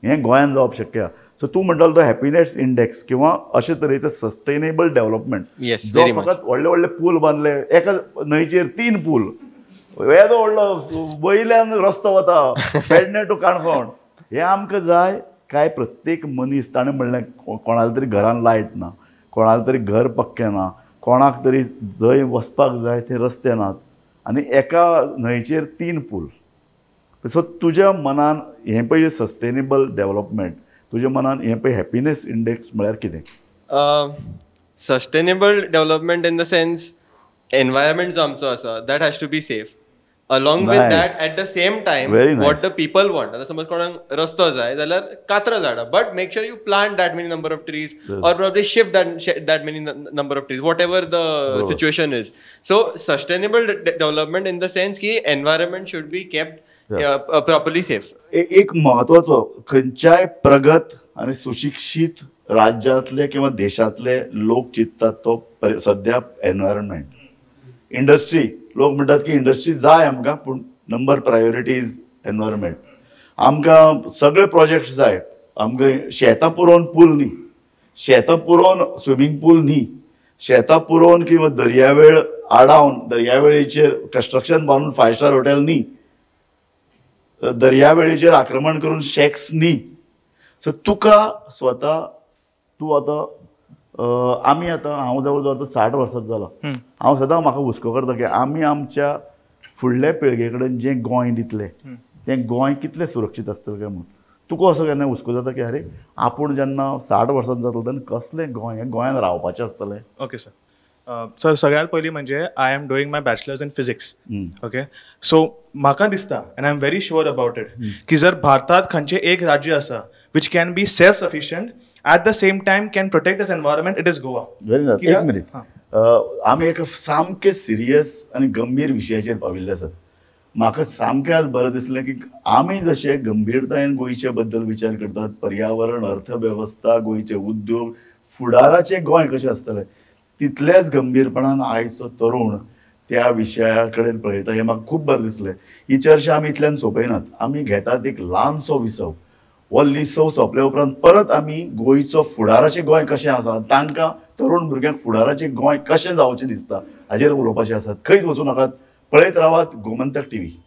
हें गोंयान जावप शक्य आसा. सो तूं म्हणटालो तो हॅपीनेस इंडेक्स किंवा अशे तरेचो सस्टेनेबल डेव्हलपमेंट, जो फकत व्हडले व्हडले पूल बांदले, एका न्हंयचेर 3 पूल, येदो व्हडलो वयल्यान रस्तो वता पेडणे टू काणकोण, हें आमकां जाय काय प्रत्येक मनीस ताणें म्हणलें कोणाला तरी घरान लायट ना, कोणाला तरी घर पक्कें ना, कोणाक तरी जंय वचपाक जाय थंय रस्ते नात आनी एका न्हंयचेर 3 पूल. सो तुज्या मनान हें पळय सस्टेनेबल डेव्हलपमेंट, तुज्या मनान हें पळय हॅपीनेस इंडेक्स म्हळ्यार कितें? Sustainable development in the sense environment जो आमचो आसा that has to be safe. Along with that, at the same time, what the people want. आता समज कोणाक रस्तो जाय जाल्यार कातरां झाडां, but make sure you plant that many number of trees or probably shift that many number of trees, whatever the situation is. So sustainable development in the sense की environment should be kept properly safe. एक महत्वाचो, खंयच्याय प्रगत आनी सुशिक्षीत राज्यांतले किंवा देशांतले लोक चिंततात तो सद्या एनवायरमेंट. इंडस्ट्री, लोक म्हणटात की इंडस्ट्री जाय आमकां, पूण नंबर प्रायोरिटी is environment. आमकां सगळे प्रोजेक्ट्स जाय, आमकां शेतां पुरोवन पूल न्ही, शेतां पुरोवन स्विमींग पूल न्ही, शेतां पुरोवन किंवा दर्यावेळ आडावन दर्यावेळेचेर कन्स्ट्रक्शन बांदून 5 स्टार हॉटेल न्ही, दर्यावेळेचेर आक्रमण करून शॅक्स न्ही. सो तुका स्वता तूं आतां आमी आतां हांव जवळ जवळ आतां 60 वर्सां जाला, हांव सदां म्हाका हुस्को करता की आमी आमच्या फुडल्या पिळगे कडेन जें गोंय दितले तें गोंय कितलें सुरक्षीत आसतलें काय म्हणून. तुका असो केन्ना हुस्को जाता की अरे आपूण जेन्ना 60 वर्सां जातलो तेन्ना कसलें गोंय हें गोंयांत रावपाचें आसतलें? Okay sir. सर सगळ्यांत पयलीं म्हणजे I am doing my bachelors in physics. Okay, so म्हाका दिसता and I am very sure about it की जर भारतांत खंयचें एक राज्य आसा which can be self sufficient at the same time can protect its environment, it is Goa. Very nice. एक मिनीट, आमी एका सामकें सिरियस आनी गंभीर विशयाचेर पाविल्ले आसात. म्हाका सामकें आज बरें दिसलें की आमी जशे गंभीरतायेन गोंयचे बद्दल विचार करतात, पर्यावरण, अर्थवेवस्था, गोंयचे उद्योग, फुडाराचें गोंय कशें आसतलें, तितल्याच गंभीरपणान आयचो तरुण त्या विशया कडेन पळयता, हें म्हाका खूब बरें दिसलें. ही चर्चा आमी इतल्यान सोंपयनात, आमी घेतात एक ल्हानसो विसव. हो लिसव सोंपल्या उपरांत परत आमी गोंयचो फुडाराचें गोंय कशें आसा, तांकां तरुण भुरग्यांक फुडाराचें गोंय कशें जावचें दिसता हाजेर उलोवपाचें आसात. खंयच वचूं नाकात, पळयत रावात गोमंतक टीव्ही.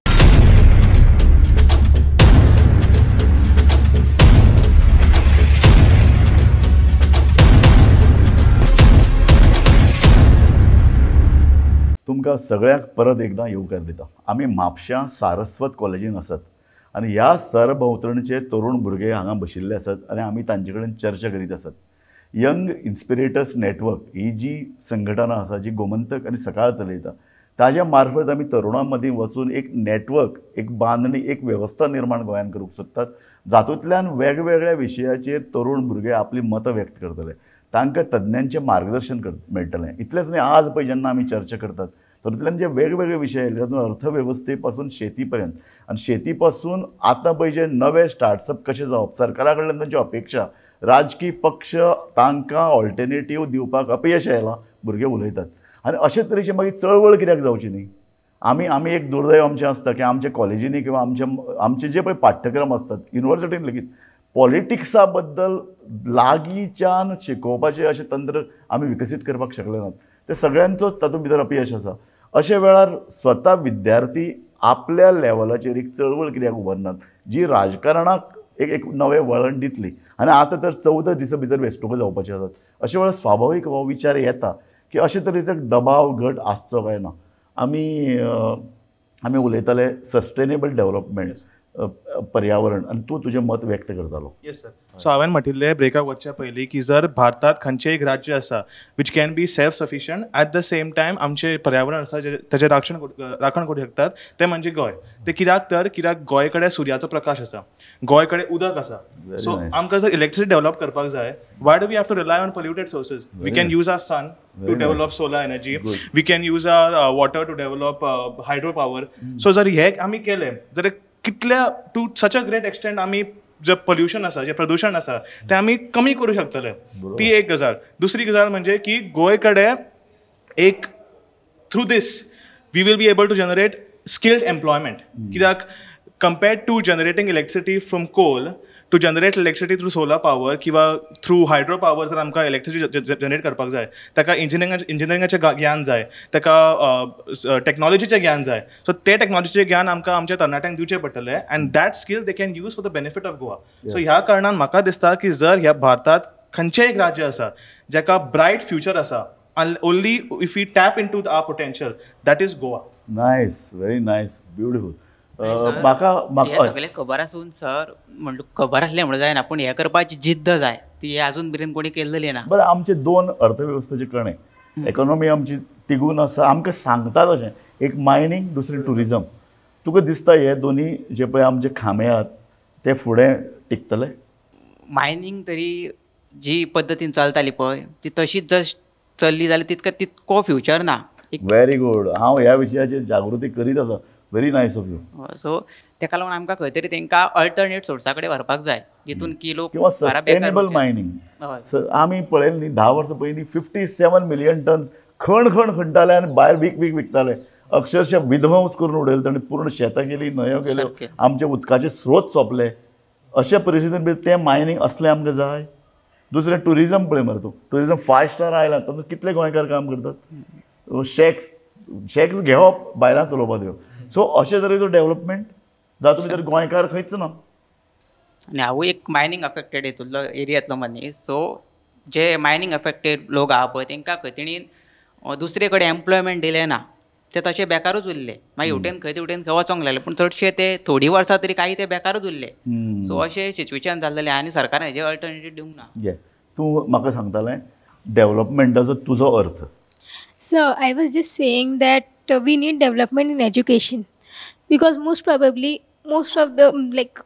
तुमकां सगळ्यांक परत एकदां येवकार दिता. आमी म्हापश्यां सारस्वत कॉलेजीन आसात आनी ह्या सरभोंवतणचे तरुण भुरगे हांगा बशिल्ले आसात आनी आमी तांचे कडेन चर्चा करीत आसात. यंग इन्स्पिरेटर्स नेटवर्क ही जी संघटना आसा जी गोमंतक आनी सकाळ चलयता ताज्या मार्फत आमी तरुणां मदीं वचून एक नेटवर्क, एक बांदणी, एक वेवस्था निर्माण गोंयांत करूंक सोदतात, जातूंतल्यान वेगवेगळ्या विशयाचेर तरुण भुरगे आपली मतां व्यक्त करतले, तांकां तज्ञांचें मार्गदर्शन मेळटलें. इतलेंच न्हय, आज पळय जेन्ना आमी चर्चा करतात तातूंतल्यान जे वेगवेगळे विशय आयले तातूंत अर्थवेवस्थे पासून शेती पर्यंत आनी शेती पासून आतां पळय जे नवे स्टार्ट्सअप कशें जावप, सरकारा कडल्यान तांच्यो अपेक्षा, राजकीय पक्ष तांकां ऑल्टरनेटीव दिवपाक अपयश आयलां, भुरगे उलयतात. आनी अशे तरेची मागीर चळवळ कित्याक जावची न्ही? आमी आमी एक दुर्दैव आमचें आसता की आमच्या कॉलेजींनी किंवा आमचे आमचे जे पळय पाठ्यक्रम आसतात युनिवर्सिटीन लेगीत पॉलिटिक्सा बद्दल लागींच्यान शिकोवपाचें अशें तंत्र आमी विकसीत करपाक शकले नात. ते सगळ्यांचोच तातूंत भितर अपयश आसा. अशे वेळार स्वता विद्यार्थी आपल्या लेवलाचेर एक चळवळ कित्याक उबारनात जी राजकारणाक एक एक नवें वळण दितली. आनी आतां तर 14 दिसां भितर वेंचणुको जावपाच्यो आसात. अशे वेळार स्वाभावीक हो विचार येता की अशे तरेचो एक दबाव गट आसचो काय ना. आमी आमी उलयताले सस्टेनेबल डेवलपमेंट, पर्यावरण, आनी तूं तुजें मत व्यक्त करतालो. Yes sir. सो हांवें म्हटिल्लें ब्रेकाक वचच्या पयलीं की जर भारतांत खंयचें एक राज्य आसा which can be self sufficient at the same time आमचें पर्यावरण आसा ताचें राखण करूं शकतात तें म्हणजे गोंय. तें कित्याक तर कित्याक गोंय कडेन सुर्याचो प्रकाश आसा, गोंय कडेन उदक आसा. सो आमकां जर इलेक्ट्रिसिटी डेव्हलप करपाक जाय, why do we have to rely on polluted sources? We can use our sun to develop solar energy, we can use our water to develop hydro power. So जर हें आमी केलें जर कितल्या to such a great extent आमी जे pollution आसा, जें प्रदुशण आसा तें आमी कमी करूं शकतले. ती एक गजाल. दुसरी गजाल म्हणजे की गोंय कडेन एक through this we will be able to generate skilled employment. कित्याक compared to generating electricity from coal, to generate electricity through solar power किंवा थ्रू हायड्रो पावर जर आमकां इलेक्ट्रिसिटी जनरेट करपाक जाय ताका इंजिनियरिंगाचें ज्ञान जाय, ताका टॅक्नोलॉजीचें ज्ञान जाय. सो तें टॅक्नोलॉजीचें ज्ञान आमकां आमच्या तरणाट्यांक दिवचें पडटलें and that skill they can use for the benefit of Goa. So ह्या कारणान म्हाका दिसता की जर ह्या भारतांत खंयचें एक राज्य आसा जाका ब्रायट फ्युचर आसा, only if we tap into our potential, that is Goa. Nice, very nice, beautiful. म्हाका हें सगळें खबर आसून सर म्हणून खबर आसलें म्हणून जायना, पूण हें करपाची जिद्द जाय, ती अजून मेरेन कोणी केल्लेली ना. बरें, आमचे दोन अर्थवेवस्थेचे कणे, इकॉनॉमी आमची तिगून आसा, आमकां सांगतात अशें, एक मायनींग, दुसरें ट्युरिजम. तुका दिसता हे दोनी जे पळय आमचे खांबे आहात ते फुडें टिकतले? मायनींग तरी जी पद्दतीन चलताली पळय ती तशीच जर चल्ली जाल्यार तितको फ्युचर ना. Very good. हांव ह्या विशयाचेर जागृती करीत आसा. Very nice of you. So तेका लागून आमकां खंय तरी तांकां अल्टरनेट सोर्सा कडेन व्हरपाक जाय जितून की लोक किंवा सस्टेनेबल मायनींग. आमी पळयलें न्ही 10 वर्सां पयलीं 57 मिलियन टन्स खण खण खणटाले आनी भायर वीक वीक विकताले. अक्षरशः विध्वंस करून उडयले ताणें, पूर्ण शेतां गेलीं, न्हंयो गेल्यो, आमचे उदकाचे स्रोत सोंपले. अशा परिस्थितीन तें मायनींग असलें आमकां जाय. दुसरें ट्युरिजम पळय मरे तूं, ट्युरिजम 5 स्टार आयला तातूंत कितले गोंयकार काम करतात? शॅक्स शॅक्स घेवप, बायलां चलोवपाक दिवप. सो अशे तरेचो डेव्हलपमेंट जातूंत भितर गोंयकार खंयच ना. आनी हांवूय एक मायनींग अफेक्टेड हितूंतलो एरियांतलो मनीस. सो जे मायनींग अफेक्टेड लोक आहा पळय तांकां खंय तेणी दुसरे कडेन एम्प्लॉयमेंट दिलें ना, ते तशे बेकारूच उरले. मागीर हेवटेन खंय तेवटेन खंय वचोंक लागले, पूण चडशे ते थोडीं वर्सां तरी काही ते बेकारूच उरले. सो अशें सिच्युएशन जाल्लें आनी सरकारान हेजेर अल्टरनेटीव दिवंक ना. तूं म्हाका सांगतालें डेव्हलपमेंटाचो तुजो अर्थ. So I was just saying that we need development in education because most probably most of the like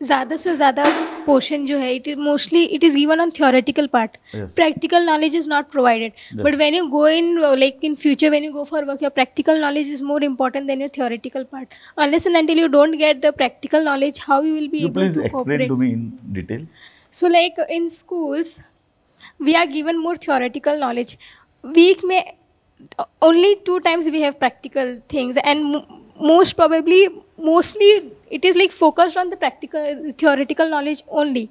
ज़्यादा से ज़्यादा पोर्शन जो है it is mostly it is given on theoretical part. Practical knowledge is not provided. But when you go in like in future when you go for work, your practical knowledge is more important than your theoretical part. Unless and until you don't get the practical knowledge, how you will be able to cooperate? Please explain to me in detail. So like in schools we are given more theoretical knowledge. Week में only 2 times we have practical things and most probably mostly it is like focused on the practical theoretical knowledge only.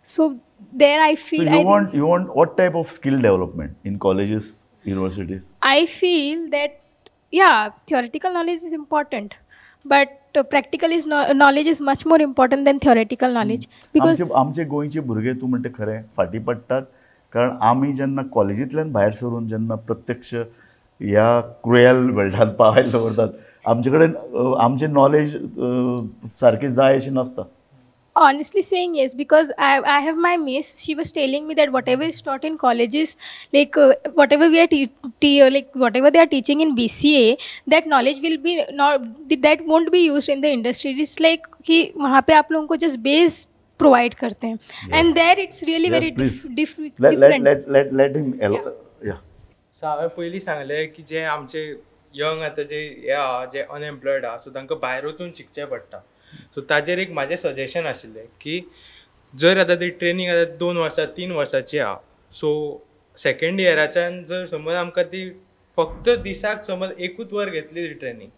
So there I feel so you want what type of skill development in colleges, universities? I feel that yeah, theoretical knowledge is important, but practical is knowledge is much more important than theoretical knowledge. Because आमचे गोंयचे भुरगे तूं म्हणटा खरें फाटीं पडटात, कारण आमी जेन्ना कॉलेजींतल्यान भायर सरून जेन्ना प्रत्यक्ष ह्या क्रुएल वर्ल्डांत पावल दवरतात, आमचे कडेन आमचें नॉलेज सारकें जाय अशें नासता. Honestly saying yes, because I have my miss, she was telling me that whatever is taught in colleges, like whatever we are like whatever they are teaching in BCA, that knowledge will be not, that won't be used in the industry. It's like कि वहाँ pay आप लोगों को just base provide करते हैं, and there it's really very different. Let him yeah. So हांवें पयलीं सांगलें की जे आमचे यंग आतां जे हे आहा जे अनएम्प्लॉयड आहा, सो तांकां भायर वचून शिकचें पडटा. सो ताजेर एक म्हाजें सजेशन आशिल्लें की जर आतां ती ट्रेनींग आतां 2 वर्सां 3 वर्सांची आहा, सो सेकेंड इयराच्यान जर समज आमकां ती फक्त दिसाक समज एकूच वर घेतली ती training,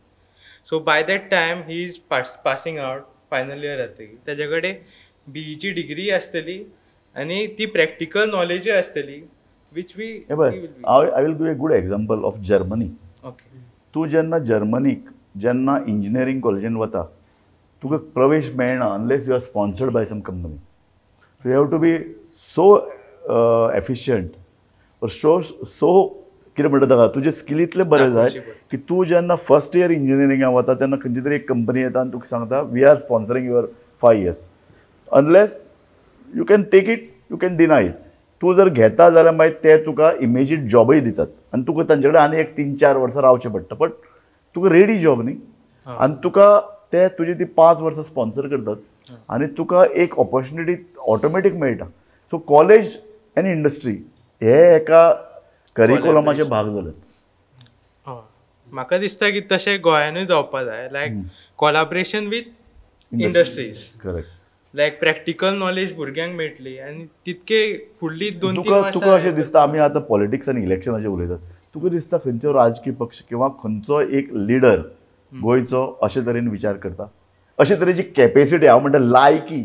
so by that time he is passing out final year जातकीर ताजे कडेन बीईची डिग्री आसतली आनी ती प्रॅक्टिकल नॉलेजूय आसतली, which we I will give a good example of Germany. Okay, तूं जेन्ना जर्मनीक जेन्ना इंजिनियरींग कॉलेजीन वता तुका प्रवेश मेळना unless you are sponsored by some company. So you have to be so efficient or so कितें म्हणटा ताका, तुजे स्किल इतले बरें जाय की तूं जेन्ना फर्स्ट इयर इंजिनियरिंगाक वता तेन्ना खंयची तरी एक कंपनी येता आनी तुका सांगता we are sponsoring your 5 years, unless you can take it, you can deny it. तूं जर घेता जाल्यार मागीर ते तुका इमिजिएट जॉबय दितात आनी तुका तांचे कडेन आनी एक 3-4 वर्सां रावचें पडटा, बट तुका रेडी जॉब न्ही, आनी तुका ते तुजी ती 5 वर्सां स्पॉन्सर करतात आनी तुका एक ऑपॉर्च्युनिटी ऑटोमॅटीक मेळटा. सो कॉलेज आनी इंडस्ट्री हे एका करिकुलमाचे भाग जाले. म्हाका दिसता की तशें गोंयानूय जावपा जाय, like collaboration with industries. Correct, like practical knowledge भुरग्यांक मेळटली आनी तितके फुडली 2-3 वर्सां. तुका अशें दिसता आमी आतां पॉलिटिक्स आनी इलेक्शनाचेर उलयतात, तुका दिसता खंयचो राजकीय पक्ष किंवा खंयचो एक लिडर गोंयचो अशे तरेन विचार करता, अशे तरेची कॅपेसिटी, हांव म्हणटा लायकी,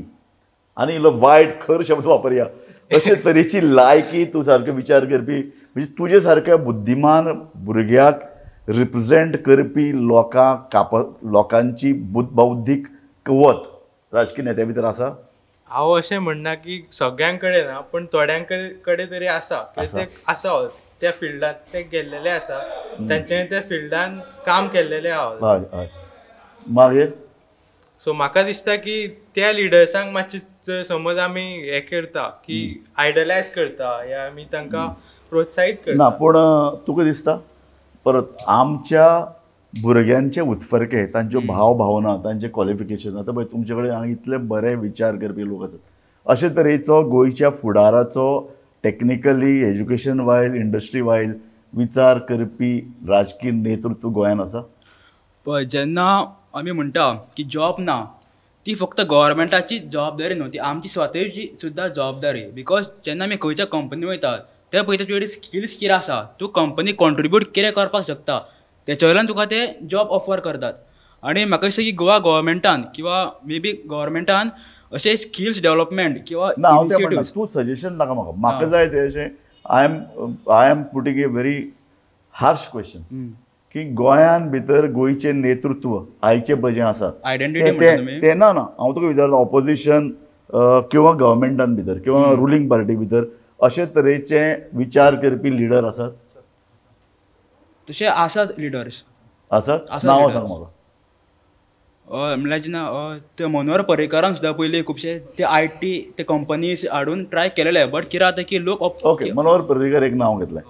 आनी इल्लो वायट खर शब्द वापरया, अशे तरेची लायकी तूं सारको विचार करपी, म्हणजे तुजे सारक्या बुद्धिमान भुरग्याक रिप्रेजेंट करपी लोकांक लोकांची बौद्धीक कुवत राजकीय नेत्या भितर आसा. हांव अशें म्हणना की सगळ्यां कडेन ना, पूण थोड्यां कडेन तरी आसा, ते आसा त्या फिल्डांत ते गेल्लेले आसा, तांच्यानी त्या फिल्डान काम केल्लेलें आहा. मागीर सो म्हाका दिसता की त्या लिडर्सांक मातशें समज आमी हें करता की आयडलायज करता या आमी तांकां प्रोत्साहीत करता ना, पूण तुका दिसता परत आमच्या भुरग्यांचे उत्फर्के, तांच्यो भाव भावना, तांचे क्वॉलिफिकेशन, आतां पळय तुमचे कडेन हांगा इतले बरे विचार करपी लोक आसात, अशे तरेचो गोंयच्या फुडाराचो technically education wise industry wise विचार करपी राजकीय नेतृत्व गोंयान आसा. पळय जेन्ना आमी म्हणटा की जॉब ना, ती फक्त गव्हर्मेंटाची जबाबदारी न्हू, ती आमची स्वताची सुद्दां जबाबदारी. Because जेन्ना आमी खंयच्या कंपनी वयता ते पळयता तुजे स्किल्स कितें आसा, तूं कंपनी कॉन्ट्रिब्यूट कितें करपाक शकता, तेच्या वयल्यान तुका ते जॉब ऑफर करतात. आनी म्हाका दिसता की गोवा गव्हर्मेंटान किंवा मे बी गव्हर्मेंटान अशें स्किल्स डेव्हलपमेंट किंवा ना, हांव तें म्हणना, तूं सजेशन नाका म्हाका, म्हाका जाय तें अशें I am putting a very harsh question की गोंयान भितर गोंयचें नेतृत्व आयचें पळय जें आसा आयडेंटिटी तें ना ना, हांव तुका विचारता ऑपोजिशन किंवा गव्हर्मेंटान भितर किंवा रुलींग पार्टी भितर अशे तरेचे विचार करपी लिडर आसात? तशे आसात लिडर्स आसात, नांवां सांग म्हाका. म्हणल्यार जेन्ना ते मनोहर पर्रीकारान सुद्दां पयलीं खुबशे ते I T ते कंपनीज हाडून ट्राय केलेले, बट कितें जाता की लोक ओके मनोहर पर्रीकार एक नांव घेतलें.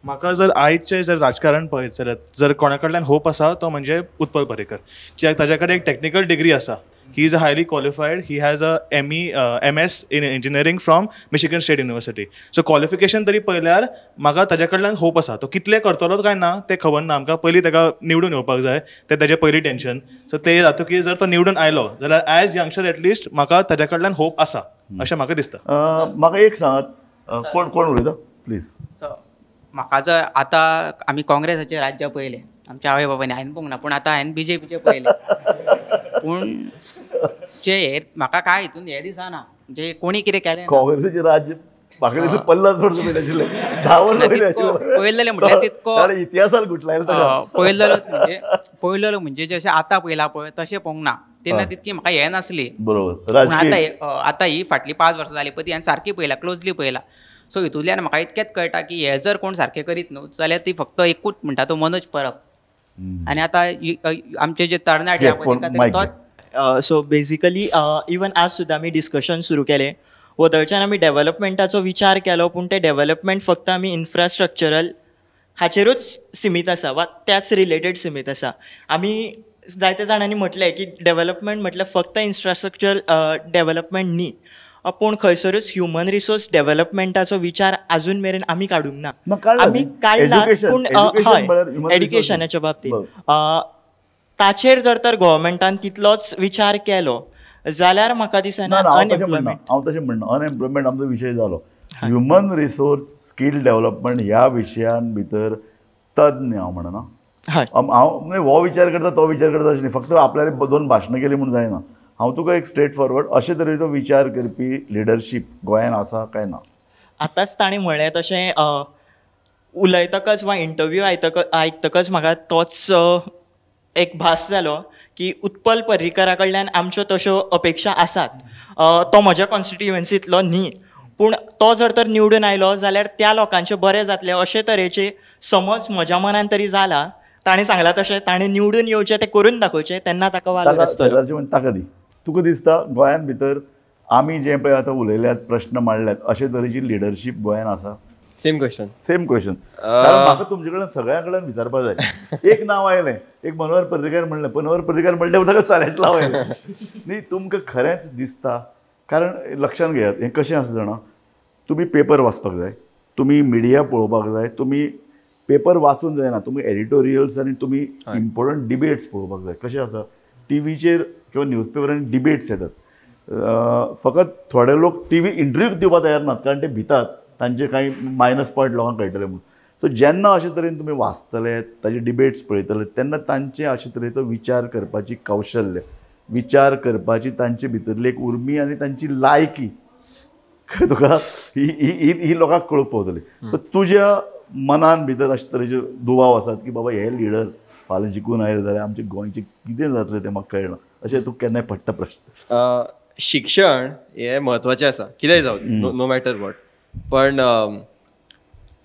म्हाका जर आयचें जर राजकारण पळयत जाल्यार जर कोणा कडल्यान होप आसा तो म्हणजे उत्पल पर्रीकर, कित्याक ताज्या कडेन एक टॅक्निकल डिग्री आसा. He is highly qualified. He has a MS in engineering from Michigan State University. So qualification तरी पळयल्यार म्हाका ताज्या कडल्यान होप आसा. तो कितलें करतलो काय ना तें खबर ना आमकां, पयलीं ताका निवडून येवपाक जाय, तें ताजें पयलीं टेंशन. सो तें जातकीर जर तो निवडून आयलो जाल्यार एज यंगस्टर एटलिस्ट म्हाका ताज्या कडल्यान होप आसा अशें म्हाका दिसता. म्हाका एक सांगात, कोण कोण उलयता प्लीज. म्हाका जर आतां आमी काँग्रेसाचें राज्य पळयलें, आमच्या आवय बापायनी, हांवें पळोवंक ना, पूण आतां हांवें बीजेपीचें पळयलें, पूण जे हे म्हाका कांय हितून हें दिसना, म्हणजे कोणी कितें केलें. काँग्रेसीचें राज्य म्हाका दिसता 50 वर्सां पयलीं आशिल्लें, 10 वर्सां पयलीं आशिल्लें, पळयलेलें म्हटल्यार तितको इतिहासान गुठलायलो. पळयलेलो म्हणजे पळयलेलो म्हणजे जशें आतां पळयलां पळय तशें पळोवंक ना, तेन्ना तितकी म्हाका हें नासली. बरोबर. आतां आतां ही फाटली 5 वर्सां जाली पळय ती हांवें सारकी पळयला, क्लोजली पळयला. सो हितूंतल्यान म्हाका इतकेंच कळटा की हे जर कोण सारकें करीत न्हू जाल्यार ती फक्त एकूच म्हणटा तो मनोज परब. आनी आतां आमचे जे तरणाटे आहा पळय तांकां तरी तोच हय, सो बेजिकली इवन आज सुद्दां आमी डिस्कशन सुरू केलें वदळच्यान आमी डेवलपमेंटाचो विचार केलो, पूण तें डेवलपमेंट फक्त आमी इन्फ्रास्ट्रक्चरल हाचेरूच सिमीत आसा वा त्याच रिलेटेड सिमीत आसा. आमी जायते जाणांनी म्हटलें की डेवलपमेंट म्हटल्यार फक्त इन्फ्रास्ट्रक्चर डेवलपमेंट न्ही, पूण खंयसरूच ह्युमन रिसोर्स डेवलपमेंटाचो विचार आजून मेरेन आमी काडूंक ना. आमी काडला पूण हय एड्युकेशनाच्या बाबतींत ताचेर जर तर गव्हर्मेंटान तितलोच विचार केलो जाल्यार म्हाका दिसना अनएम्प्लॉयमेंट. हांव तशें म्हणना, अनएम्प्लॉयमेंट आमचो विशय जालो. ह्युमन रिसोर्स स्कील डेवलपमेंट ह्या विशयान भितर तज्ञ हांव म्हणना, हांव म्हणजे हो विचार करता तो विचार करता अशें न्ही, फक्त आपल्याला दोन भाशणां केली म्हूण जायना. हांव तुका एक स्ट्रेट फॉरवर्ड अशे तरेचो विचार करपी लिडरशीप गोंयान आसा काय ना? आतांच ताणें म्हणलें तशें उलयतकच वा इंटरव्यू आयकतकच म्हाका तोच एक भास जालो की उत्पल पर्रीकरा कडल्यान आमच्यो तश्यो अपेक्षा आसात. तो म्हज्या कॉन्स्टिट्युएन्सींतलो न्ही, पूण तो जर तर निवडून आयलो जाल्यार त्या लोकांचें बरें जातलें अशे तरेचे समज म्हज्या मनान तरी जाला. ताणें सांगलां तशें ताणें निवडून येवचें तें करून दाखोवचें, तेन्ना ताका वालोर आसतलो. ताका दी तुका दिसता गोंयान भितर आमी जें पळय आतां उलयल्यात, प्रश्न मांडल्यात, अशे तरेची लिडरशीप गोंयान आसा? Same question, same question. कारण म्हाका तुमचे कडेन सगळ्यां कडेन विचारपाक जाय. एक नांव आयलें, एक मनोहर पर्रीकार म्हणलें, मनोहर पर्रीकार म्हणलें ताका साऱ्याचें नांव आयलें न्ही. तुमकां खरेंच दिसता, कारण लक्षांत घेयात हें कशें आसा जाणा, तुमी पेपर वाचपाक जाय, तुमी मिडिया पळोवपाक जाय, तुमी पेपर वाचून जायना, तुमी एडिटोरियल्स आनी तुमी इम्पॉर्टंट डिबेट्स पळोवपाक जाय. कशें आसा टिवीचेर किंवा न्यूजपेपरांनी डिबेट्स येतात, फकत थोडे लोक टिवी इंटरव्यू दिवपाक तयार नात कारण ते भितात तांचे कांय मायनस पॉयंट लोकांक कळटले म्हणून. सो जेन्ना अशे तरेन तुमी वाचतले, ताजे डिबेट्स पळयतले, तेन्ना तांचे अशे तरेचो विचार करपाची कौशल्य, विचार करपाची तांचे भितरली एक उर्मी आनी तांची लायकी तुका ही ही लोकांक कळूंक पावतली. सो तुज्या मनान भितर अशे तरेचे दुबाव आसात की बाबा हे लिडर फाल्यां जिखून आयले जाल्यार आमचे गोंयचें कितें जातलें तें म्हाका कळना, अशें तुका केन्नाय पडटा प्रश्न? शिक्षण हें म्हत्वाचें आसा, कितेंय जावं, नो मॅटर what, पण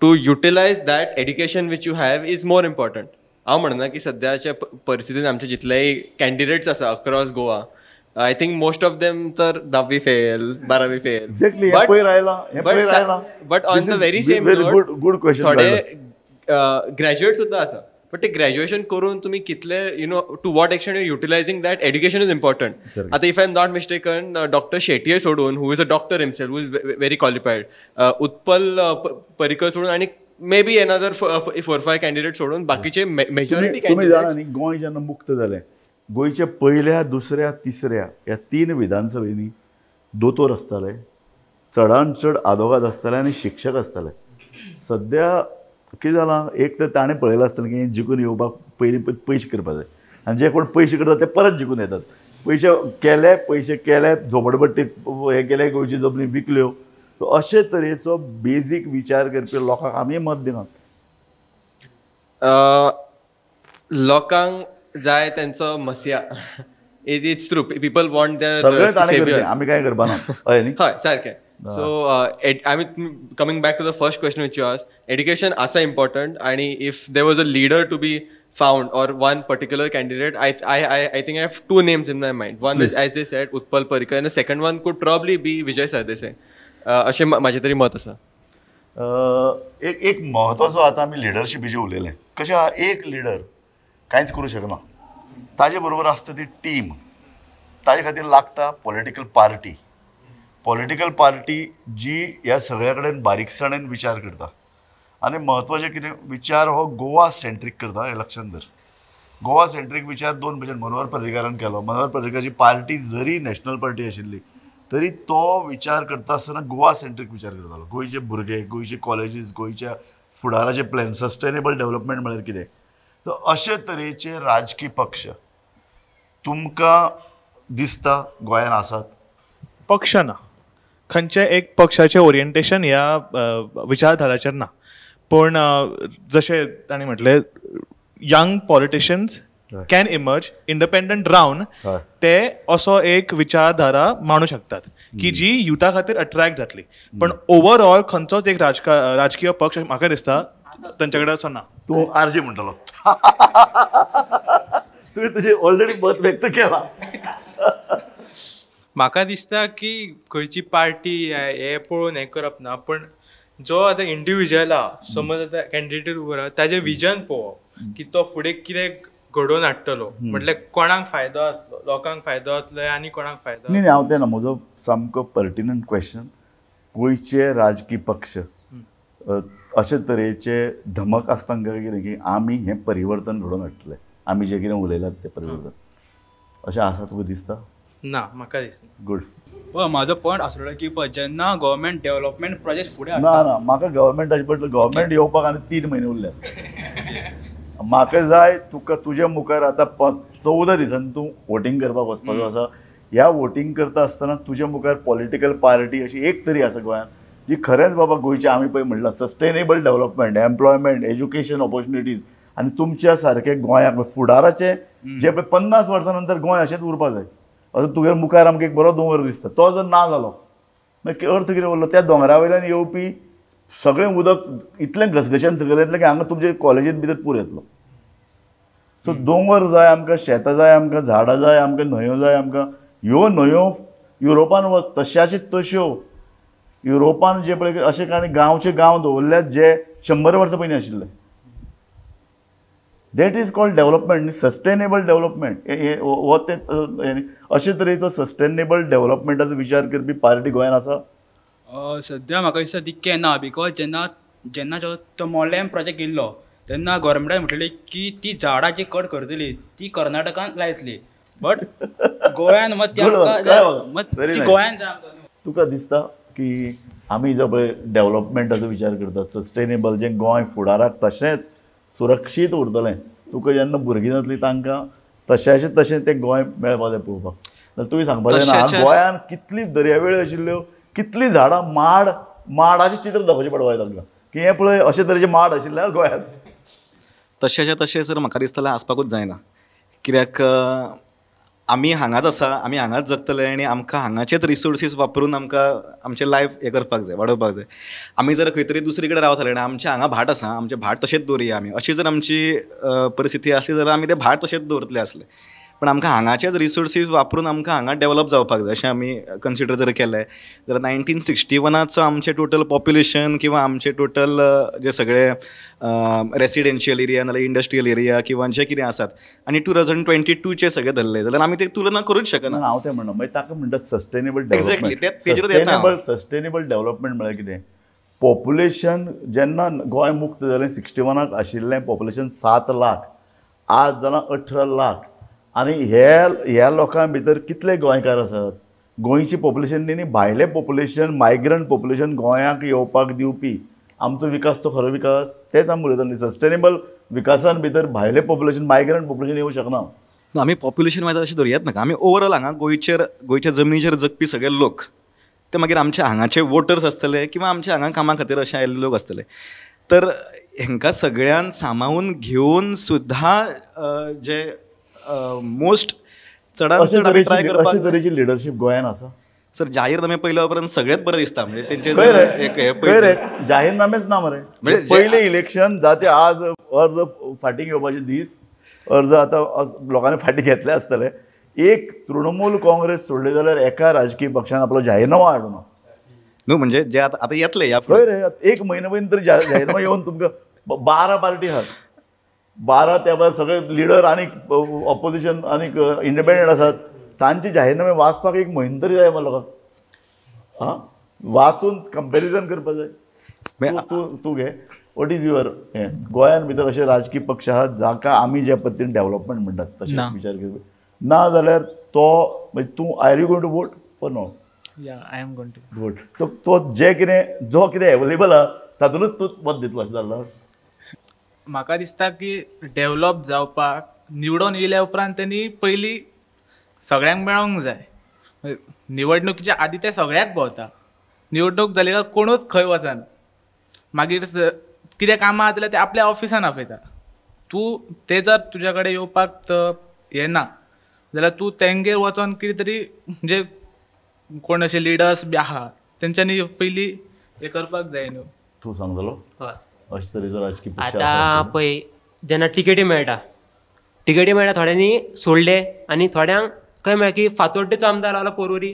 to utilize that education which you have is more important. हांव म्हणना की सद्याच्या परिस्थितीन आमचे जितलेय कॅन्डिडेट्स आसा across Goa, I think most of them तर 10वी फेल, 12वी fail. But on the very same note थोडे ग्रॅज्युएट सुद्दां आसा, बट ते ग्रॅज्युएशन करून तुमी कितले you know to what extent you utilizing that education is important. आतां if I am not mistaken, doctor Shetye सोडून, who is a doctor himself, who is very qualified, Utpal Parrikar सोडून आनी maybe another 4-5 candidate सोडून बाकीचे majority candidate. Goa जेन्ना मुक्त जालें, गोंयच्या पयल्या, दुसऱ्या, तिसऱ्या ह्या 3 विधानसभेंनी दोतोर आसताले, चडान चड आदोगाद आसताले आनी शिक्षक आसताले. सद्या कितें जालां, एक तर ताणें पळयलां आसतलें की जिखून येवपाक पयलीं पयशे करपाक जाय, आनी जे कोण पयशे करतात ते परत जिखून येतात. पयशे केले, पयशे केले, झोपडपट्टी हे केले, गोंयची जमनी विकल्यो. अशे तरेचो बेजीक विचार करपी लोकांक आमी मत दिनात. लोकांक जाय तेंचो मसिया. It's true, people want their saviour. आमी कांय करपाना. हय न्ही? हय, सारकें. So I mean coming back to the first question which you asked, education आसा इम्पॉर्टंट, आनी if there was a leader to be found or one particular candidate, I think I have 2 names in my mind. One is, as they said, Utpal Parrikar, and the second one could probably be Vijay Sardesai. अशें म्हाजें तरी मत आसा. एक एक म्हत्वाचो आतां आमी लिडरशिपीचेर उलयलें, कशें एक लिडर कांयच करूं शकना, ताजे बरोबर आसता ती टीम, ताजे खातीर लागता पॉलिटिकल पार्टी. पॉलिटिकल पार्टी जी ह्या सगळ्या कडेन बारीकसाणेन विचार करता, आनी म्हत्वाचें कितें, विचार हो गोवा सेंट्रीक करता, हें लक्षांत धर. गोवा सेंट्रीक विचार दोन भशेन मनोहर पर्रीकारान केलो. मनोहर पर्रीकाराची पार्टी जरी नॅशनल पार्टी आशिल्ली तरी तो विचार करता आसतना गोवा सेंट्रीक विचार करतालो. गोंयचे भुरगे, गोंयचे कॉलेजीस, गोंयच्या फुडाराचे प्लॅन, सस्टेनेबल डेव्हलपमेंट म्हळ्यार कितें. तर अशे तरेचे राजकीय पक्ष तुमकां दिसता गोंयान आसात? पक्ष ना, खंयचे एक पक्षाचें ओरिएंटेशन ह्या विचारधाराचेर ना, पूण जशें तांणी म्हटलें young politicians can emerge independent रावन ते असो एक विचारधारा मांडू शकतात की जी युथा खातीर अट्रॅक्ट जातली. पण ओवरऑल खंयचोच एक राजकीय पक्ष म्हाका दिसता तांचे कडेन असो ना. तूं आरजी म्हणटलो, तुवें तुजें ऑलरेडी मत व्यक्त केलां. म्हाका दिसता की खंयची पार्टी हे पळोवन हें करप ना, पण जो आतां इंडिविज्युअल आहा समज आतां कॅन्डिडेट उबो आहा ताजें विजन पळोवप की तो फुडें कितें घडोवन हाडटलो, म्हटल्यार कोणाक फायदो जातलो, लोकांक फायदो जातलो आनी कोणाक फायदो. न्ही हांव तें ना, म्हजो सामको पर्टिनंट क्वेश्चन, गोंयचे राजकीय पक्ष अशे तरेचे धमक आसता तांकां कितें की आमी हें परिवर्तन घडोवन हाडटले, आमी जें कितें उलयलां तें परिवर्तन अशें आसा तुका दिसता? ना, म्हाका दिसना. गुड. पळय म्हाजो पॉयंट आसलो की पळय जेन्ना गव्हर्मेंट डेव्हलपमेंट प्रोजेक्ट फुडें ना ना म्हाका गव्हर्मेंटाचे पडलं, गव्हर्मेंट येवपाक आनी 3 म्हयने उरले. म्हाका जाय तुका तुज्या मुखार आतां 14 दिसांनी तूं वोटींग करपाक वचपाचो आसा. ह्या वोटींग करता आसतना तुज्या मुखार पॉलिटिकल पार्टी अशी एक तरी आसा गोंयांत जी खरेंच बाबा गोंयचे आमी पळय म्हणलां sustainable development, employment, education opportunities आनी तुमच्या सारके गोंयाक फुडाराचे जे पळय 50 वर्सां नंतर गोंय अशेंच उरपा जाय. असो तुगेर मुखार आमकां एक बरो दोंगर दिसता, तो जर ना जालो मागीर अर्थ कितें उरलो? त्या दोंगरा वयल्यान येवपी सगळें उदक इतलें घसघश्यान सकयल येतलें की हांगा तुमचे कॉलेजींत भितर पूर येतलो. सो दोंगर जाय आमकां, शेतां जाय आमकां, झाडां जाय आमकां, न्हंयो जाय आमकां. ह्यो न्हंयो युरोपान वच तश्याचे तश्यो युरोपान जे पळय अशें कांय गांवचे गांव दवरल्यात जे 100 वर्सां पयलीं आशिल्ले. That is called development, sustainable development. हो ते अशे तरेचो सस्टेनेबल डेव्हलपमेंटाचो विचार करपी पार्टी गोंयांत आसा सद्या म्हाका दिसता तितकें ना, because जेन्ना जेन्ना तो मोलेम प्रोजेक्ट येयल्लो तेन्ना गव्हर्मेंटान म्हटलें की ती झाडां जी कट करतली ती कर्नाटकान लायतली, बट गोव्यान मत ती गोव्यान जाय. तुका दिसता की आमी जो पळय डेव्हलपमेंटाचो विचार करतात सस्टेनेबल, जें गोंय फुडाराक तशेंच सुरक्षीत उरतलें, तुका जेन्ना भुरगीं जातलीं तांकां तशाचें तशें तें गोंय मेळपा जाय पळोवपाक. जाल्यार तुवें सांगपाक जायना गोंयांत कितली दर्यावेळो आशिल्ल्यो, कितलीं झाडां, माड, माडाचें चित्र दाखोवचें पडपाक तांकां की हें पळय अशे तरेचे माड आशिल्ले गोंयांत. तशेंच्या तशें सर म्हाका दिसता आसपाकूच जायना, कित्याक आमी हांगाच आसा, आमी हांगाच जगतले आनी आमकां हांगाचेच रिसोर्सीस वापरून आमकां आमचें लायफ हें करपाक जाय, वाडोवपाक जाय. आमी जर खंय तरी दुसरे कडेन रावत जाल्यार आमचें हांगा भाट आसा, आमचें भाट तशेंच दवरुया आमी, अशी जर आमची परिस्थिती आसली जाल्यार आमी तें भाट तशेंच दवरतले आसले. पण आमकां हांगाचेच रिसोर्सीस वापरून आमकां हांगा डेवलप जावपाक जाय अशें आमी कन्सिडर जर केलें जाल्यार 1961 आमचें टोटल पॉप्युलेशन किंवा आमचें टोटल जे सगळे रेसिडेन्शियल एरिया नाजाल्यार इंडस्ट्रियल एरिया किंवा जे कितें आसात आनी 2022 सगळे धरले जाल्यार आमी ते तुलना करूंक शकना. हांव तें म्हणना, मागीर ताका म्हणटात sustainable development. Exactly, sustainable development म्हळ्यार कितें? पॉप्युलेशन जेन्ना गोंय मुक्त जालें 61 आशिल्लें पॉप्युलेशन 7 लाख, आज जालां 18 लाख. आनी ह्या लोकां भितर कितले गोंयकार आसात? गोंयची पॉप्युलेशन न्ही, भायलें पॉप्युलेशन, मायग्रंट पॉप्युलेशन गोंयांक येवपाक दिवपी आमचो विकास तो खरो विकास? तेच आमी उलयता न्ही, सस्टेनेबल विकासान भितर भायलें पॉप्युलेशन, मायग्रंट पॉप्युलेशन येवं शकना. आमी पॉप्युलेशन वायज अशें धरुयात नाका, आमी ओवरऑल हांगा गोंयचेर, गोंयच्या जमनीचेर जगपी सगळे लोक, ते मागीर आमचे हांगाचे वोटर्स आसतले किंवा आमच्या हांगा कामा खातीर अशे आयिल्ले लोक आसतले, तर हेंकां सगळ्यांक सामावून घेवन सुद्दां जे मोस्ट चडांत चड आमी ट्राय करपाक. अशे तरेची लिडरशीप गोंयांत आसा सर? जाहीरनामे पयल्या उपरांत सगळेच बरें दिसता, म्हणजे तेंचे जाहीरनामेच ना मरे. म्हणजे पयलें इलेक्शन जाते आज अर्ज फाटीं घेवपाचे दीस, अर्ज आतां लोकांनी फाटीं घेतले आसतले. एक तृणमूल काँग्रेस सोडले जाल्यार एका राजकीय पक्षान आपलो जाहीरनामो हाडूना न्हू, म्हणजे जे आतां येतले ह्या खंय रे एक म्हयनो पयलीं तरी जाहीरनामो येवन तुमकां 12 पार्टी आहात, 12 त्या भायर सगळे लिडर आनी ऑपोजिशन आनी इंडिपेंडंट आसात, तांचे जाहीरनामे वाचपाक एक म्हयनो तरी जाय मरे लोकांक. आं, वाचून कंपॅरिजन करपाक जाय. तूं घे, what is your हें गोंयान भितर अशे राजकीय पक्ष आहात जाका आमी ज्या पद्दतीन डेव्हलपमेंट म्हणटात तशें विचार करपी ना जाल्यार तो म्हणजे तूं are you going to vote for no? Yeah, I am going to vote. So तो जे कितें जो कितें एवेलेबल आहा तातूंतच तूं मत दितलो अशें जालां? म्हाका दिसता की डेवलप जावपाक निवडून येयल्या उपरांत तेणी पयलीं सगळ्यांक मेळोंक जाय. निवडणुकीच्या आदी ते सगळ्याक भोंवता, निवडणूक जाली काय कोणूच खंय वचना, मागीर कितें कामां आसा जाल्यार ते आपल्या ऑफिसान आपयता. तूं ते जर तुज्या कडेन येवपाक येना जाल्यार तूं तेंगेर वचोन कितें तरी म्हणजे कोण अशे लिडर्स बी आहा तेंच्यांनी पयलीं हें करपाक जाय न्हू. तूं सांगतलो? हय. अशे तरेचो राजकीय पक्ष आतां पळय जेन्ना तिकेटी मेळटा, तिकेटी मेळटा थोड्यांनी सोडले आनी थोड्यांक खंय म्हळ्यार की फातोड्डेचो आमदार रावला पोरवरी,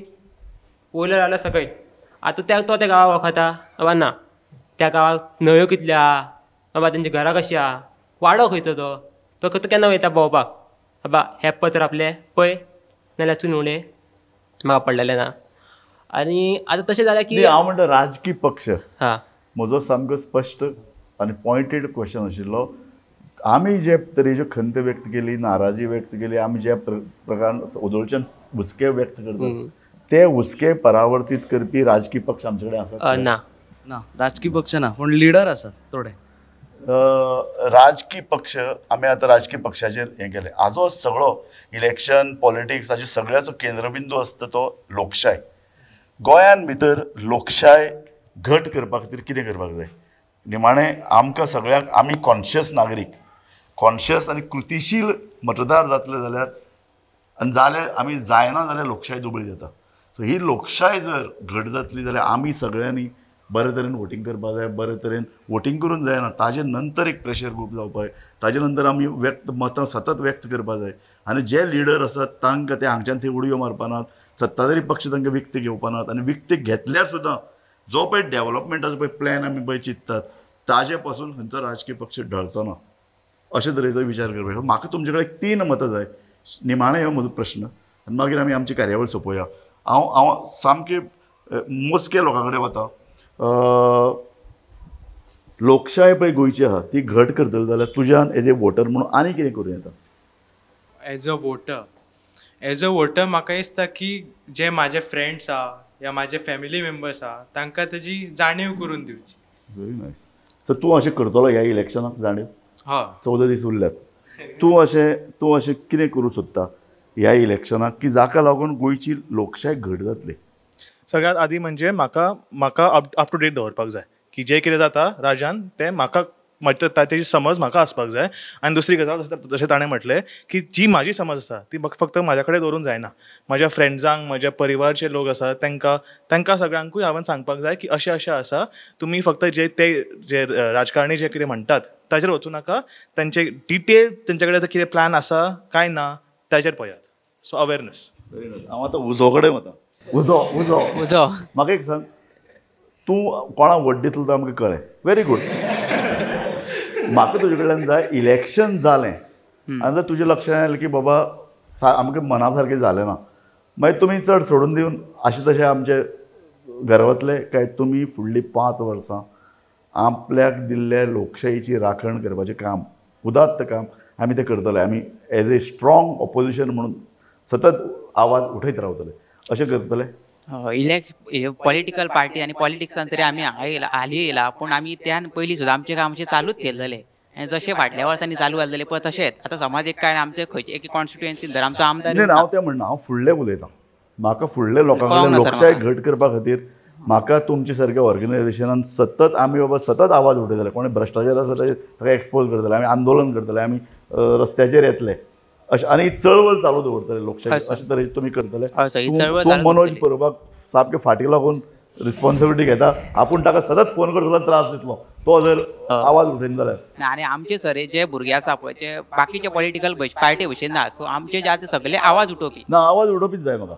वयलो रावला सकयल. आतां त्या तो त्या गांवाक वळखता बाबा ना, त्या गांवाक न्हंयो कितल्यो आहा बाबा, तेंची घरां कशीं आहा, वाडो खंयचो, तो तो केन्ना वयता भोंवपाक, बाबा हें पत्र आपलें पळय नाल्यार चून उडय म्हाका पडलेलें ना. आनी आतां तशें जालें की हांव म्हणटा राजकी पक्ष, हां, म्हजो सामको स्पश्ट आनी पॉयंटेड क्वेश्चन आशिल्लो. आमी जे तरेच्यो खंत व्यक्त केली, नाराजी व्यक्त केली, आमी ज्या प्रकारान ओदोळच्यान हुस्के व्यक्त करतात ते हुस्के परावर्तीत करपी राजकी पक्ष आमचे कडेन आसात? ना ना, राजकी पक्ष ना, पूण लिडर आसात थोडे राजकी पक्ष. आमी आतां राजकी पक्षाचेर हें केलें. हाजो सगळो इलेक्शन पॉलिटिक्स हाजे सगळ्याचो केंद्रबिंदू आसता तो लोकशाय. गोंयान भितर लोकशाय घट करपा खातीर कितें करपाक जाय? निमाणें आमकां सगळ्यांक आमी कॉन्शियस नागरीक, कॉन्शियस आनी कृतीशील मतदार जातले जाल्यार आनी जाल्यार आमी जायना जाल्यार लोकशाय दुबळी जाता. सो ही लोकशाय जर घट जातली जाल्यार आमी सगळ्यांनी बरे तरेन वोटींग करपाक जाय. बरे तरेन वोटींग करून जायना, ताजे नंतर एक प्रेशर ग्रूप जावपाक जाय, ताजे नंतर आमी व्यक्त मतां सतत व्यक्त करपाक जाय. आनी जे लिडर आसात तांकां ते हांगच्यान थंय उडयो मारपानात, सत्ताधारी पक्ष तांकां विकते घेवपानात, आनी विकते घेतल्यार सुद्दां जो पळय डेवलपमेंटाचो पळय प्लॅन आमी पळय चिंततात ताजे पासून खंयचो राजकीय पक्ष ढळचो ना, अशे तरेचो विचार करपाक. म्हाका तुमचे कडेन 3 मतां जाय. निमाणें हो म्हजो प्रश्न आनी मागीर आमी आमची कार्यावळ सोंपोवया. हांव हांव सामकें मोजके लोकां कडेन वता. लोकशाय पळय गोंयची आहा ती घट करतली जाल्यार तुज्यान एज ए वोटर म्हणून आनी कितें करूं येता? एज अ वोटर म्हाका दिसता की जे म्हाजे फ्रेंड्स आहा या म्हाजे फॅमिली मेंबर्स आहा तांकां तेजी जाणीव करून दिवची. Very nice. सो तूं अशें करतलो ह्या इलेक्शनाक जाणीव? हय, 14 दीस उरल्यात. तूं अशें कितें करूं सोदता ह्या इलेक्शनाक की जाका लागून गोंयची लोकशाय घट जातली? सगळ्यात आदी म्हणजे म्हाका म्हाका अप टू डेट दवरपाक जाय की जें कितें जाता राज्यान तें म्हाका ताची समज म्हाका आसपाक जाय. आनी दुसरी गजाल जशें ताणें म्हटलें की जी म्हाजी समज आसा ती फक्त म्हाज्या कडेन दवरून जायना, म्हाज्या फ्रेंड्सांक, म्हज्या परिवारचे लोक आसात तांकां तांकां सगळ्यांकूय हांवें सांगपाक जाय की अशें अशें आसा, तुमी फक्त जे ते जे राजकारणी जे कितें म्हणटात ताचेर वचूं नाका, तांचे डिटेल तेंचे कडेन कितें प्लॅन आसा काय ना ताचेर पळयात. So awareness. हांव आतां उजो कडेन वता. उजो उजो उजो म्हाका एक सांग, तूं कोणाक वोट दितलो तो आमकां कळ्ळें, व्हेरी गूड. म्हाका तुजे कडल्यान जाय, इलेक्शन जालें आनी जर तुज्या लक्षांत आयलें की बाबा आमकां मना सारकें जालें ना, मागीर तुमी चड सोडून दिवन अशें तशें आमचे घरा वतले काय तुमी फुडलीं 5 वर्सां आपल्याक दिल्ल्या लोकशायेची राखण करपाचें काम, उदात्त काम आमी तें करतले, आमी एज ए स्ट्रॉंग ऑपोजिशन म्हणून सतत आवाज उठयत रावतले, अशें करतले? पॉलिटिकल पार्टी आनी पॉलिटिक्सान तरी आमी हालीं येयला, पूण आमी त्यान पयलीं सुद्दां आमचें काम अशें चालूच केल्लें. आनी जशें फाटल्या वर्सांनी चालू आसलेलें पळय तशेंच आतां समाज एक काय आमचे खंयचे एक कॉन्स्टिट्युएन्सीन धर आमचो आमदार. ना, हांव तें म्हणना, हांव फुडलें उलयतां. म्हाका फुडले लोकां कडेन लोकशाय घट करपा खातीर म्हाका तुमचे सारक्या ऑर्गनायझेशनान सतत आमी बाबा सतत आवाज उठयतले, कोणी भ्रश्टाचार आसा ताजेर ताका एक्सपोज करतले, आमी आंदोलन करतले, आमी रस्त्याचेर येतले, अशें आनी चळवळ चालू दवरतले लोकशाय. अशे तरेन तुमी करतले. तूं मनोज परबाक सामकें फाटीक लागून रिस्पॉन्सिबिलिटी घेता, आपूण ताका सतत फोन करतलो, त्रास दितलो तो जर आवाज उठयना जाल्यार. आनी आमचे सर जे भुरगे आसा पळय जे बाकीचे पॉलिटिकल पार्टी भशेन ना, सो आमचे जे आतां सगळे आवाज उठोवपी ना, आवाज उठोवपीच जाय म्हाका.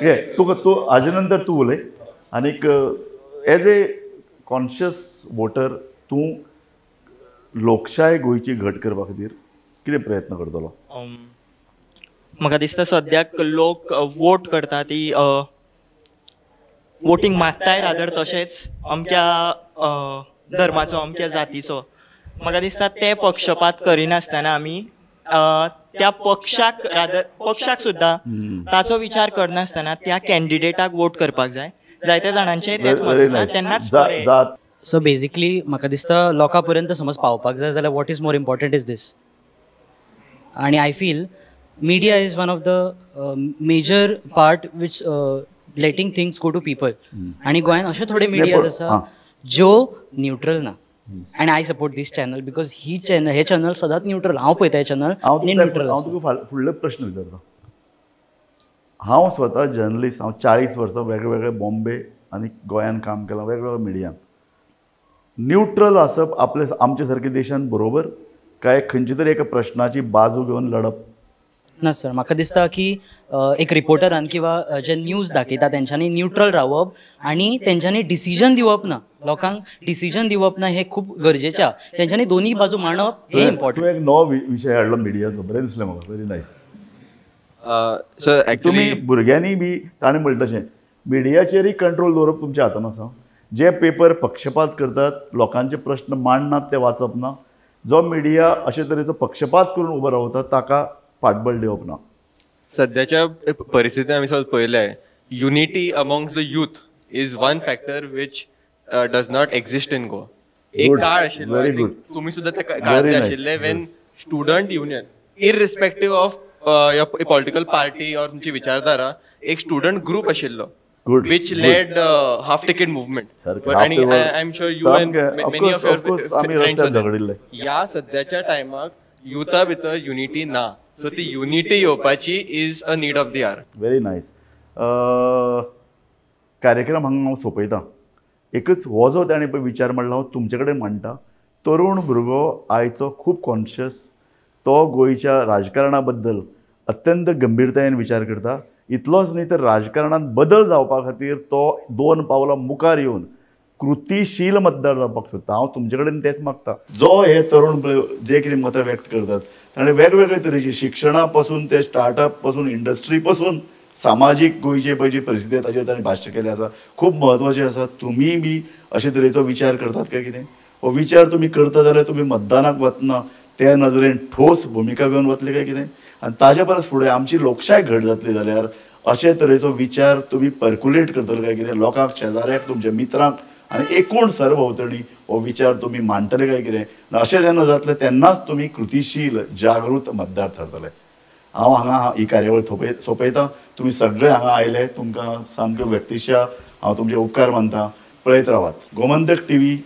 ये तुका तूं हाजे नंतर तूं उलय. आनीक एज ए कॉन्शियस वोटर तूं लोकशाय गोंयची घट करपा खातीर कितें प्रयत्न करतलो? म्हाका दिसता सद्याक लोक वोट करता ती वोटींग मागताय रादर तशेंच अमक्या धर्माचो अमक्या जातीचो. म्हाका दिसता ते पक्षपात करिनासतना आमी त्या पक्षाक रादर पक्षाक सुद्दां ताचो विचार करनासतना त्या कॅन्डिडेटाक वोट करपाक जाय. जायत्या जाणांचें तेंच मत आसा, तेन्नाच बरें. सो बेजिकली म्हाका दिसता लोकां पर्यंत समज पावपाक जाय जाल्यार what is more important is this. आनी I feel media is one of the major part which letting things go to people. आनी गोंयान अशे थोडे मिडियाज आसा ज्यो न्यूट्रल ना. आनी I support this channel because he channel hey channel सदांच न्यूट्रल. हांव पळयता हे चॅनल न्यूट्रल. हांव तुका फुडलो प्रश्न विचारता. हांव स्वता जर्नलिस्ट, हांव 40 वर्सां वेगळे बॉम्बे आनी गोंयान काम केलां, वेगवेगळ्या मिडियान. न्यूट्रल आसप आपले आमचे सारके देशान बरोबर काय खंयची तरी एका प्रश्नाची बाजू घेवन लढप? ना सर, म्हाका दिसता की एक रिपोर्टरान किंवा जे न्यूज दाखयता तेंच्यांनी न्यूट्रल रावप आनी तेंच्यांनी डिसिजन दिवप ना, लोकांक डिसिजन दिवप ना हें खूब गरजेचें. तेंच्यांनी दोनूय बाजू मांडप हें इम्पॉर्टंट. तुवें एक नवो विशय हाडलो मिडियाचो, बरें दिसलें म्हाका, व्हेरी नायस. सर तुमी भुरग्यांनी बी ताणें म्हणलें तशें मिडियाचेरय कंट्रोल दवरप तुमच्या हातान आसा. जे पेपर पक्षपात करतात, लोकांचे प्रश्न मांडनात ते वाचप ना, जो मिडिया अशे तरेचो पक्षपात करून उबो रावता ताका फाटबळ दिवप ना. सद्याच्या परिस्थितीन आमी सगळें पळयलें, unity amongst the youth is one factor which does not exist in Goa. एक काळ आशिल्लो, तुमी सुद्दां त्या काळांतले आशिल्ले, when student union irrespective of political party or तुमची विचारधारा, एक स्टुडंट ग्रुप आशिल्लो which led half ticket movement. आणि I am sure you and many of your friends. ह्या सद्याच्या टायमाक युथा भितर युनिटी ना, सो ती युनिटी येवपाची is a need of the hour. Very nice. कार्यक्रम हांगा हांव सोंपयतां. एकच हो जो ताणें पळय विचार मांडला हांव तुमचे कडेन मांडटा. तरुण भुरगो आयचो खूब कॉन्शियस, तो गोंयच्या राजकारणा बद्दल अत्यंत गंभीरतायेन विचार करता. इतलोच न्ही तर राजकारणांत बदल जावपा खातीर तो 2 पावलां मुखार येवन कृतीशील मतदार जावपाक सोदता. हांव तुमचे कडेन तेंच मागता, जो हे तरुण जे कितें मतां व्यक्त करतात ताणें वेगवेगळे तरेची शिक्षणा पासून ते स्टार्टअप पासून इंडस्ट्री पासून सामाजीक गोंयचे पळय जी परिस्थिती ताचेर ताणें भाश्य केलें आसा, खूब म्हत्वाचें आसा. तुमी बी अशे तरेचो विचार करतात काय कितें? हो विचार तुमी करता जाल्यार तुमी मतदानाक वतना त्या नदरेन ठोस भुमिका घेवन वतले काय कितें? आनी ताजे परस फुडें आमची लोकशाय घट जातली जाल्यार अशे तरेचो विचार तुमी पर्क्युलेट करतले काय कितें लोकांक, शेजाऱ्याक, तुमच्या मित्रांक आनी एकूण सरभोंवतणी हो विचार तुमी मांडटले काय कितें? अशें जेन्ना जातलें तेन्नाच तुमी कृतीशील जागृत मतदार थारतले. हांव हांगा ही कार्यावळ सोंपयतां. तुमी सगळे हांगा आयले, तुमकां सामक्यो व्यक्तिशा हांव तुमचे उपकार मानता. पळयत रावात गोमंतक टीव्ही.